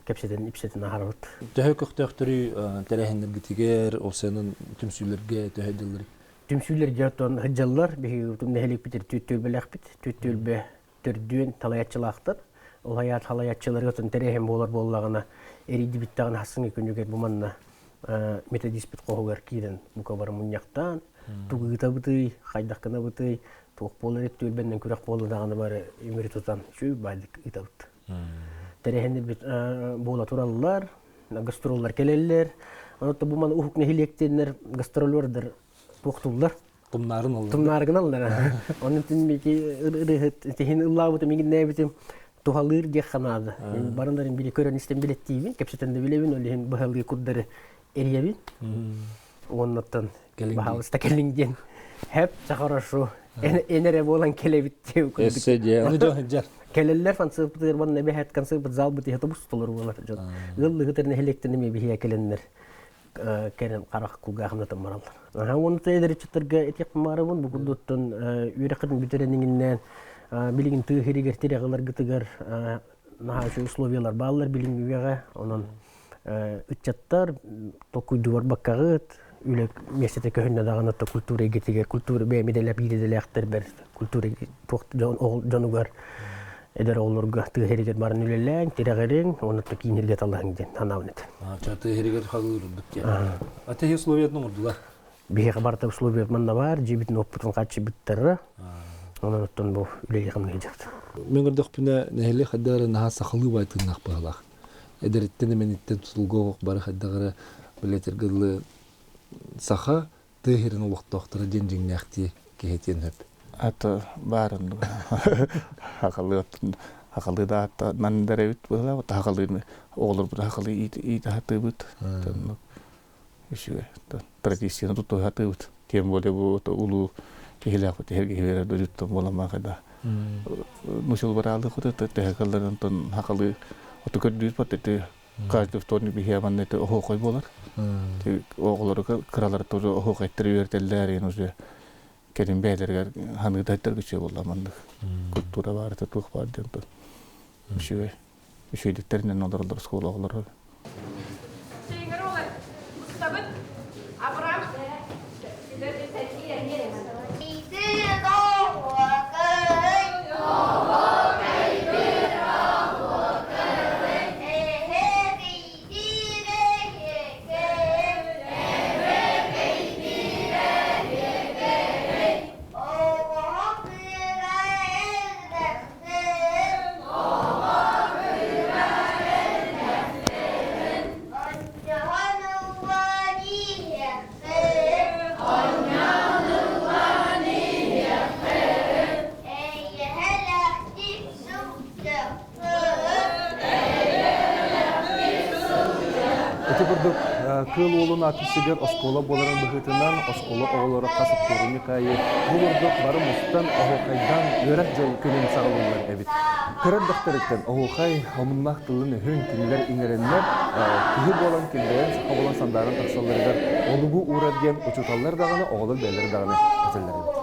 кэпсэтэн ипсэтэн аһарабыт. Төһө көхтөөхтөрүй тэрээһиннэргитигэр, ол түмсүүлэргэ төһө дьыллар? Түмсүүлэргэ оттон сылдьаллар. Биһиги нэһилиэкпитигэр түөрт түөлбэлээхпит. Түөрт түөлбэ төрдүөн талайааччылаахтар. Ол хайаат халайааччылары отон тэрээһин буолар буоллаҕына, эрийдибиттэҕин хассыҥы күнүгэр бу манна методиспит хоһугар киирэн бука бары мунньахтаан, тугу ыытабытый, хайдах гынабытый, туох буолар түөлбэннэн күрэх буолла даҕаны бары үмүрү тутан үчүгэй баайдык ыытабыт. Тэрээһиннэрбит буола тураллар, гастроллар кэлэллэр. Онон бу маны уһук нэһилиэктиэннэр гастролердар туохтууллар. Тумнаарын аллар. Тумнаарыгын аллар. Онон тин мики ырыһыт тиһин ыллаабытым мигиннээбитим туһалыыр диэх ханаада. Мин барынарын били көрөн истэн билеттиибин, кэпсэтэн да билэбин, ол иһин быһалыы курдары эрийэбин. Уоннаттан баһаалыста кэлиҥ диэн. Хэп, хорошо. Эн эрэ буолан кэлэбит диэн Эссе дьэ, аны дьон сылдьар. Кэлэллэр концертпытыгар уонна эбэһээт концертпыт залбыт иһэ тобус толору буолар дьон. Ыаллыгытыр нэһилиэктэн эмиэ биһиэ кэлэннэр кэлэн харах кулгаахымнатан бараллар. Аха уонна эдэр ыччаттарга этиэх баарыбын бу курдуттан үөрэххитин бүтэрэн иҥиннээн билигин тыа сиригэр тирэх ыларгытыгар наһаа үчүгэй условиялар бааллар билиҥҥи үйэҕэ. Онон ыччаттар толкуйдуу барбаккаҕыт үлэ миэстэтэ көһүннэ даҕаны культура эйгэтигэр культура бэйэм идэлээх биир идэлээхтэрбэр культура дьонугар эдэр оҕолорго тыа сиригэр баран үлэлээҥ, тирэҕириҥ, уонна киин сиргэ талаһыҥ диэн санаабын этэ. Тыа сиригэр халыырдык диэн. А тэһи условиятын оҥордулар? Биһиэхэ барыта условия манна баар, дьиэбитин оппутун хааччыйбыттара. Онон оттон бу үлэлии хамныы сылдьабыт. Мен көрдөхпүнэ, нэһилиэк хайдах эрэ наһаа сахалыы баайтыыннаах быһыылаах. Эдэриттэн эмэниттэн тутулга оһох бары хайдах эрэ билэтэргэ дылы саха тыа сирин олохтоохторо диэн дьиҥнээхтии киһитиэн сөп. Аты баарын хахалыы хахалыы да аттанан эрэбит быһылаах хахалыыны оҕолорбут хахалыы иитэ сатыыбыт үчүгэй традицияны тутуһа сатыыбыт тем более бу улуу киһилээхпит эһэргэ дойдуттан буолан да мусул бараалы хоту төһө кылларын хахалыы оту көрдүүр пат Каждый вторник биһиэ манна это оһуохай буолар. Оҕолору кыралар тоже оһуохайттары үөрэтэллэр иэн уже кэлин бэйэлэригэр ханыытайтар күчүө буолла маннык культура баар это туох баар диэн тон үчүгэй үчүгэйдиктэринэн олороллор оскуола оҕолоро. Ити курдук, Кыыл Уолун аатын оскуола буоларын быһыытынан оскуола оҕолоро хас оптуорунньук аайы бу курдук бары мустан оһуохайдаан үөрэх дьыл күнүн саҕалыыллар эбит. Кыра эрдэхтэриттэн оһуохай омуннаах тылын-өһүн кинилэр иҥэрэннэр киһи буолан киллэрэн саха буолан сандааран тахсалларыгар олугу уурар диэн учууталлар даҕаны, оҕолор бэйэлэрэ даҕаны этэллэр эбит.